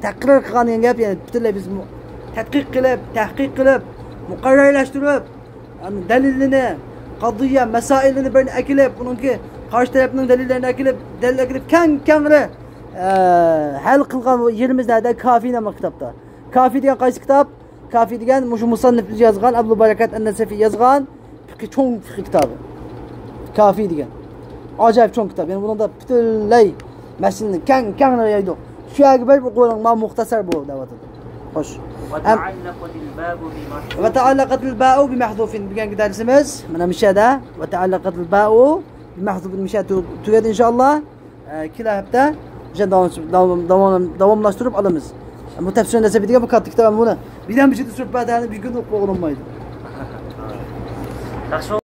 تەقرىر قىلغان دېگەن گەپ، يەنى پۈتۈنلەي بىز مۇ-، تەتقىق قىلىپ، تەھقىق قىلىپ، مۇقەررەرلەشتۈرۈپ، يەنى دەلىلىنى، قەزىيە، مەسائىلىنى بىرنى ئەكېلىپ، ئۇنىڭكى قارشى تەرەپنىڭ دەلىللىرىنى ئەكېلىپ، دەلىل ئەكېلىپ، كەڭ، كەڭرى، ئە، ھەل قىلغان يېرىمىز نەدە؟ كافىي ناملىق كىتابتا. كافىي دېگەن قايسى كىتاب؟ كافىي دېگەن مۇشۇ مۇسەننىپ يازغان، ئەبۇلبەرىكەت ئەن-نەسەفى يازغان پىقى، چوڭ پىقى كىتابى. كافىي دېگەن ئاجايىپ چوڭ كىتاب. يەنى بۇنىڭدا پۈتۈنلەي مەسىلىنى كەڭ، كەڭرى يايدۇق. شۇ يەرگە بېرىپ ئوقۇۋېلىڭ، مانا مۇختەسەر بۇ دەۋاتىدۇ. خوش. ھەم وتعلقت الباء بمحذوف. وتعلقت الباء بمحذوف. بۈگۈنكى دەرسىمىز مانا مۇشۇ يەردە. وتعلقت الباء بمحذوف. مۇشۇ يەردە تۈ-، تۈگەيدۇ، ئىنشائاللا. ئە، كېلەر ھەپتە يەنە داۋام-، داۋام-، داۋام-، داۋاملاشتۇرۇپ ئالىمىز. بۇ تەپسىر نەسەبى دېگەن بۇ كاتتا كىتاب، بۇنى بىردەم بىر يەردە سۈرە پاتىھەنى بىر كۈندە ئوقۇپ بولغىلى بولمايدۇ. ياخشى.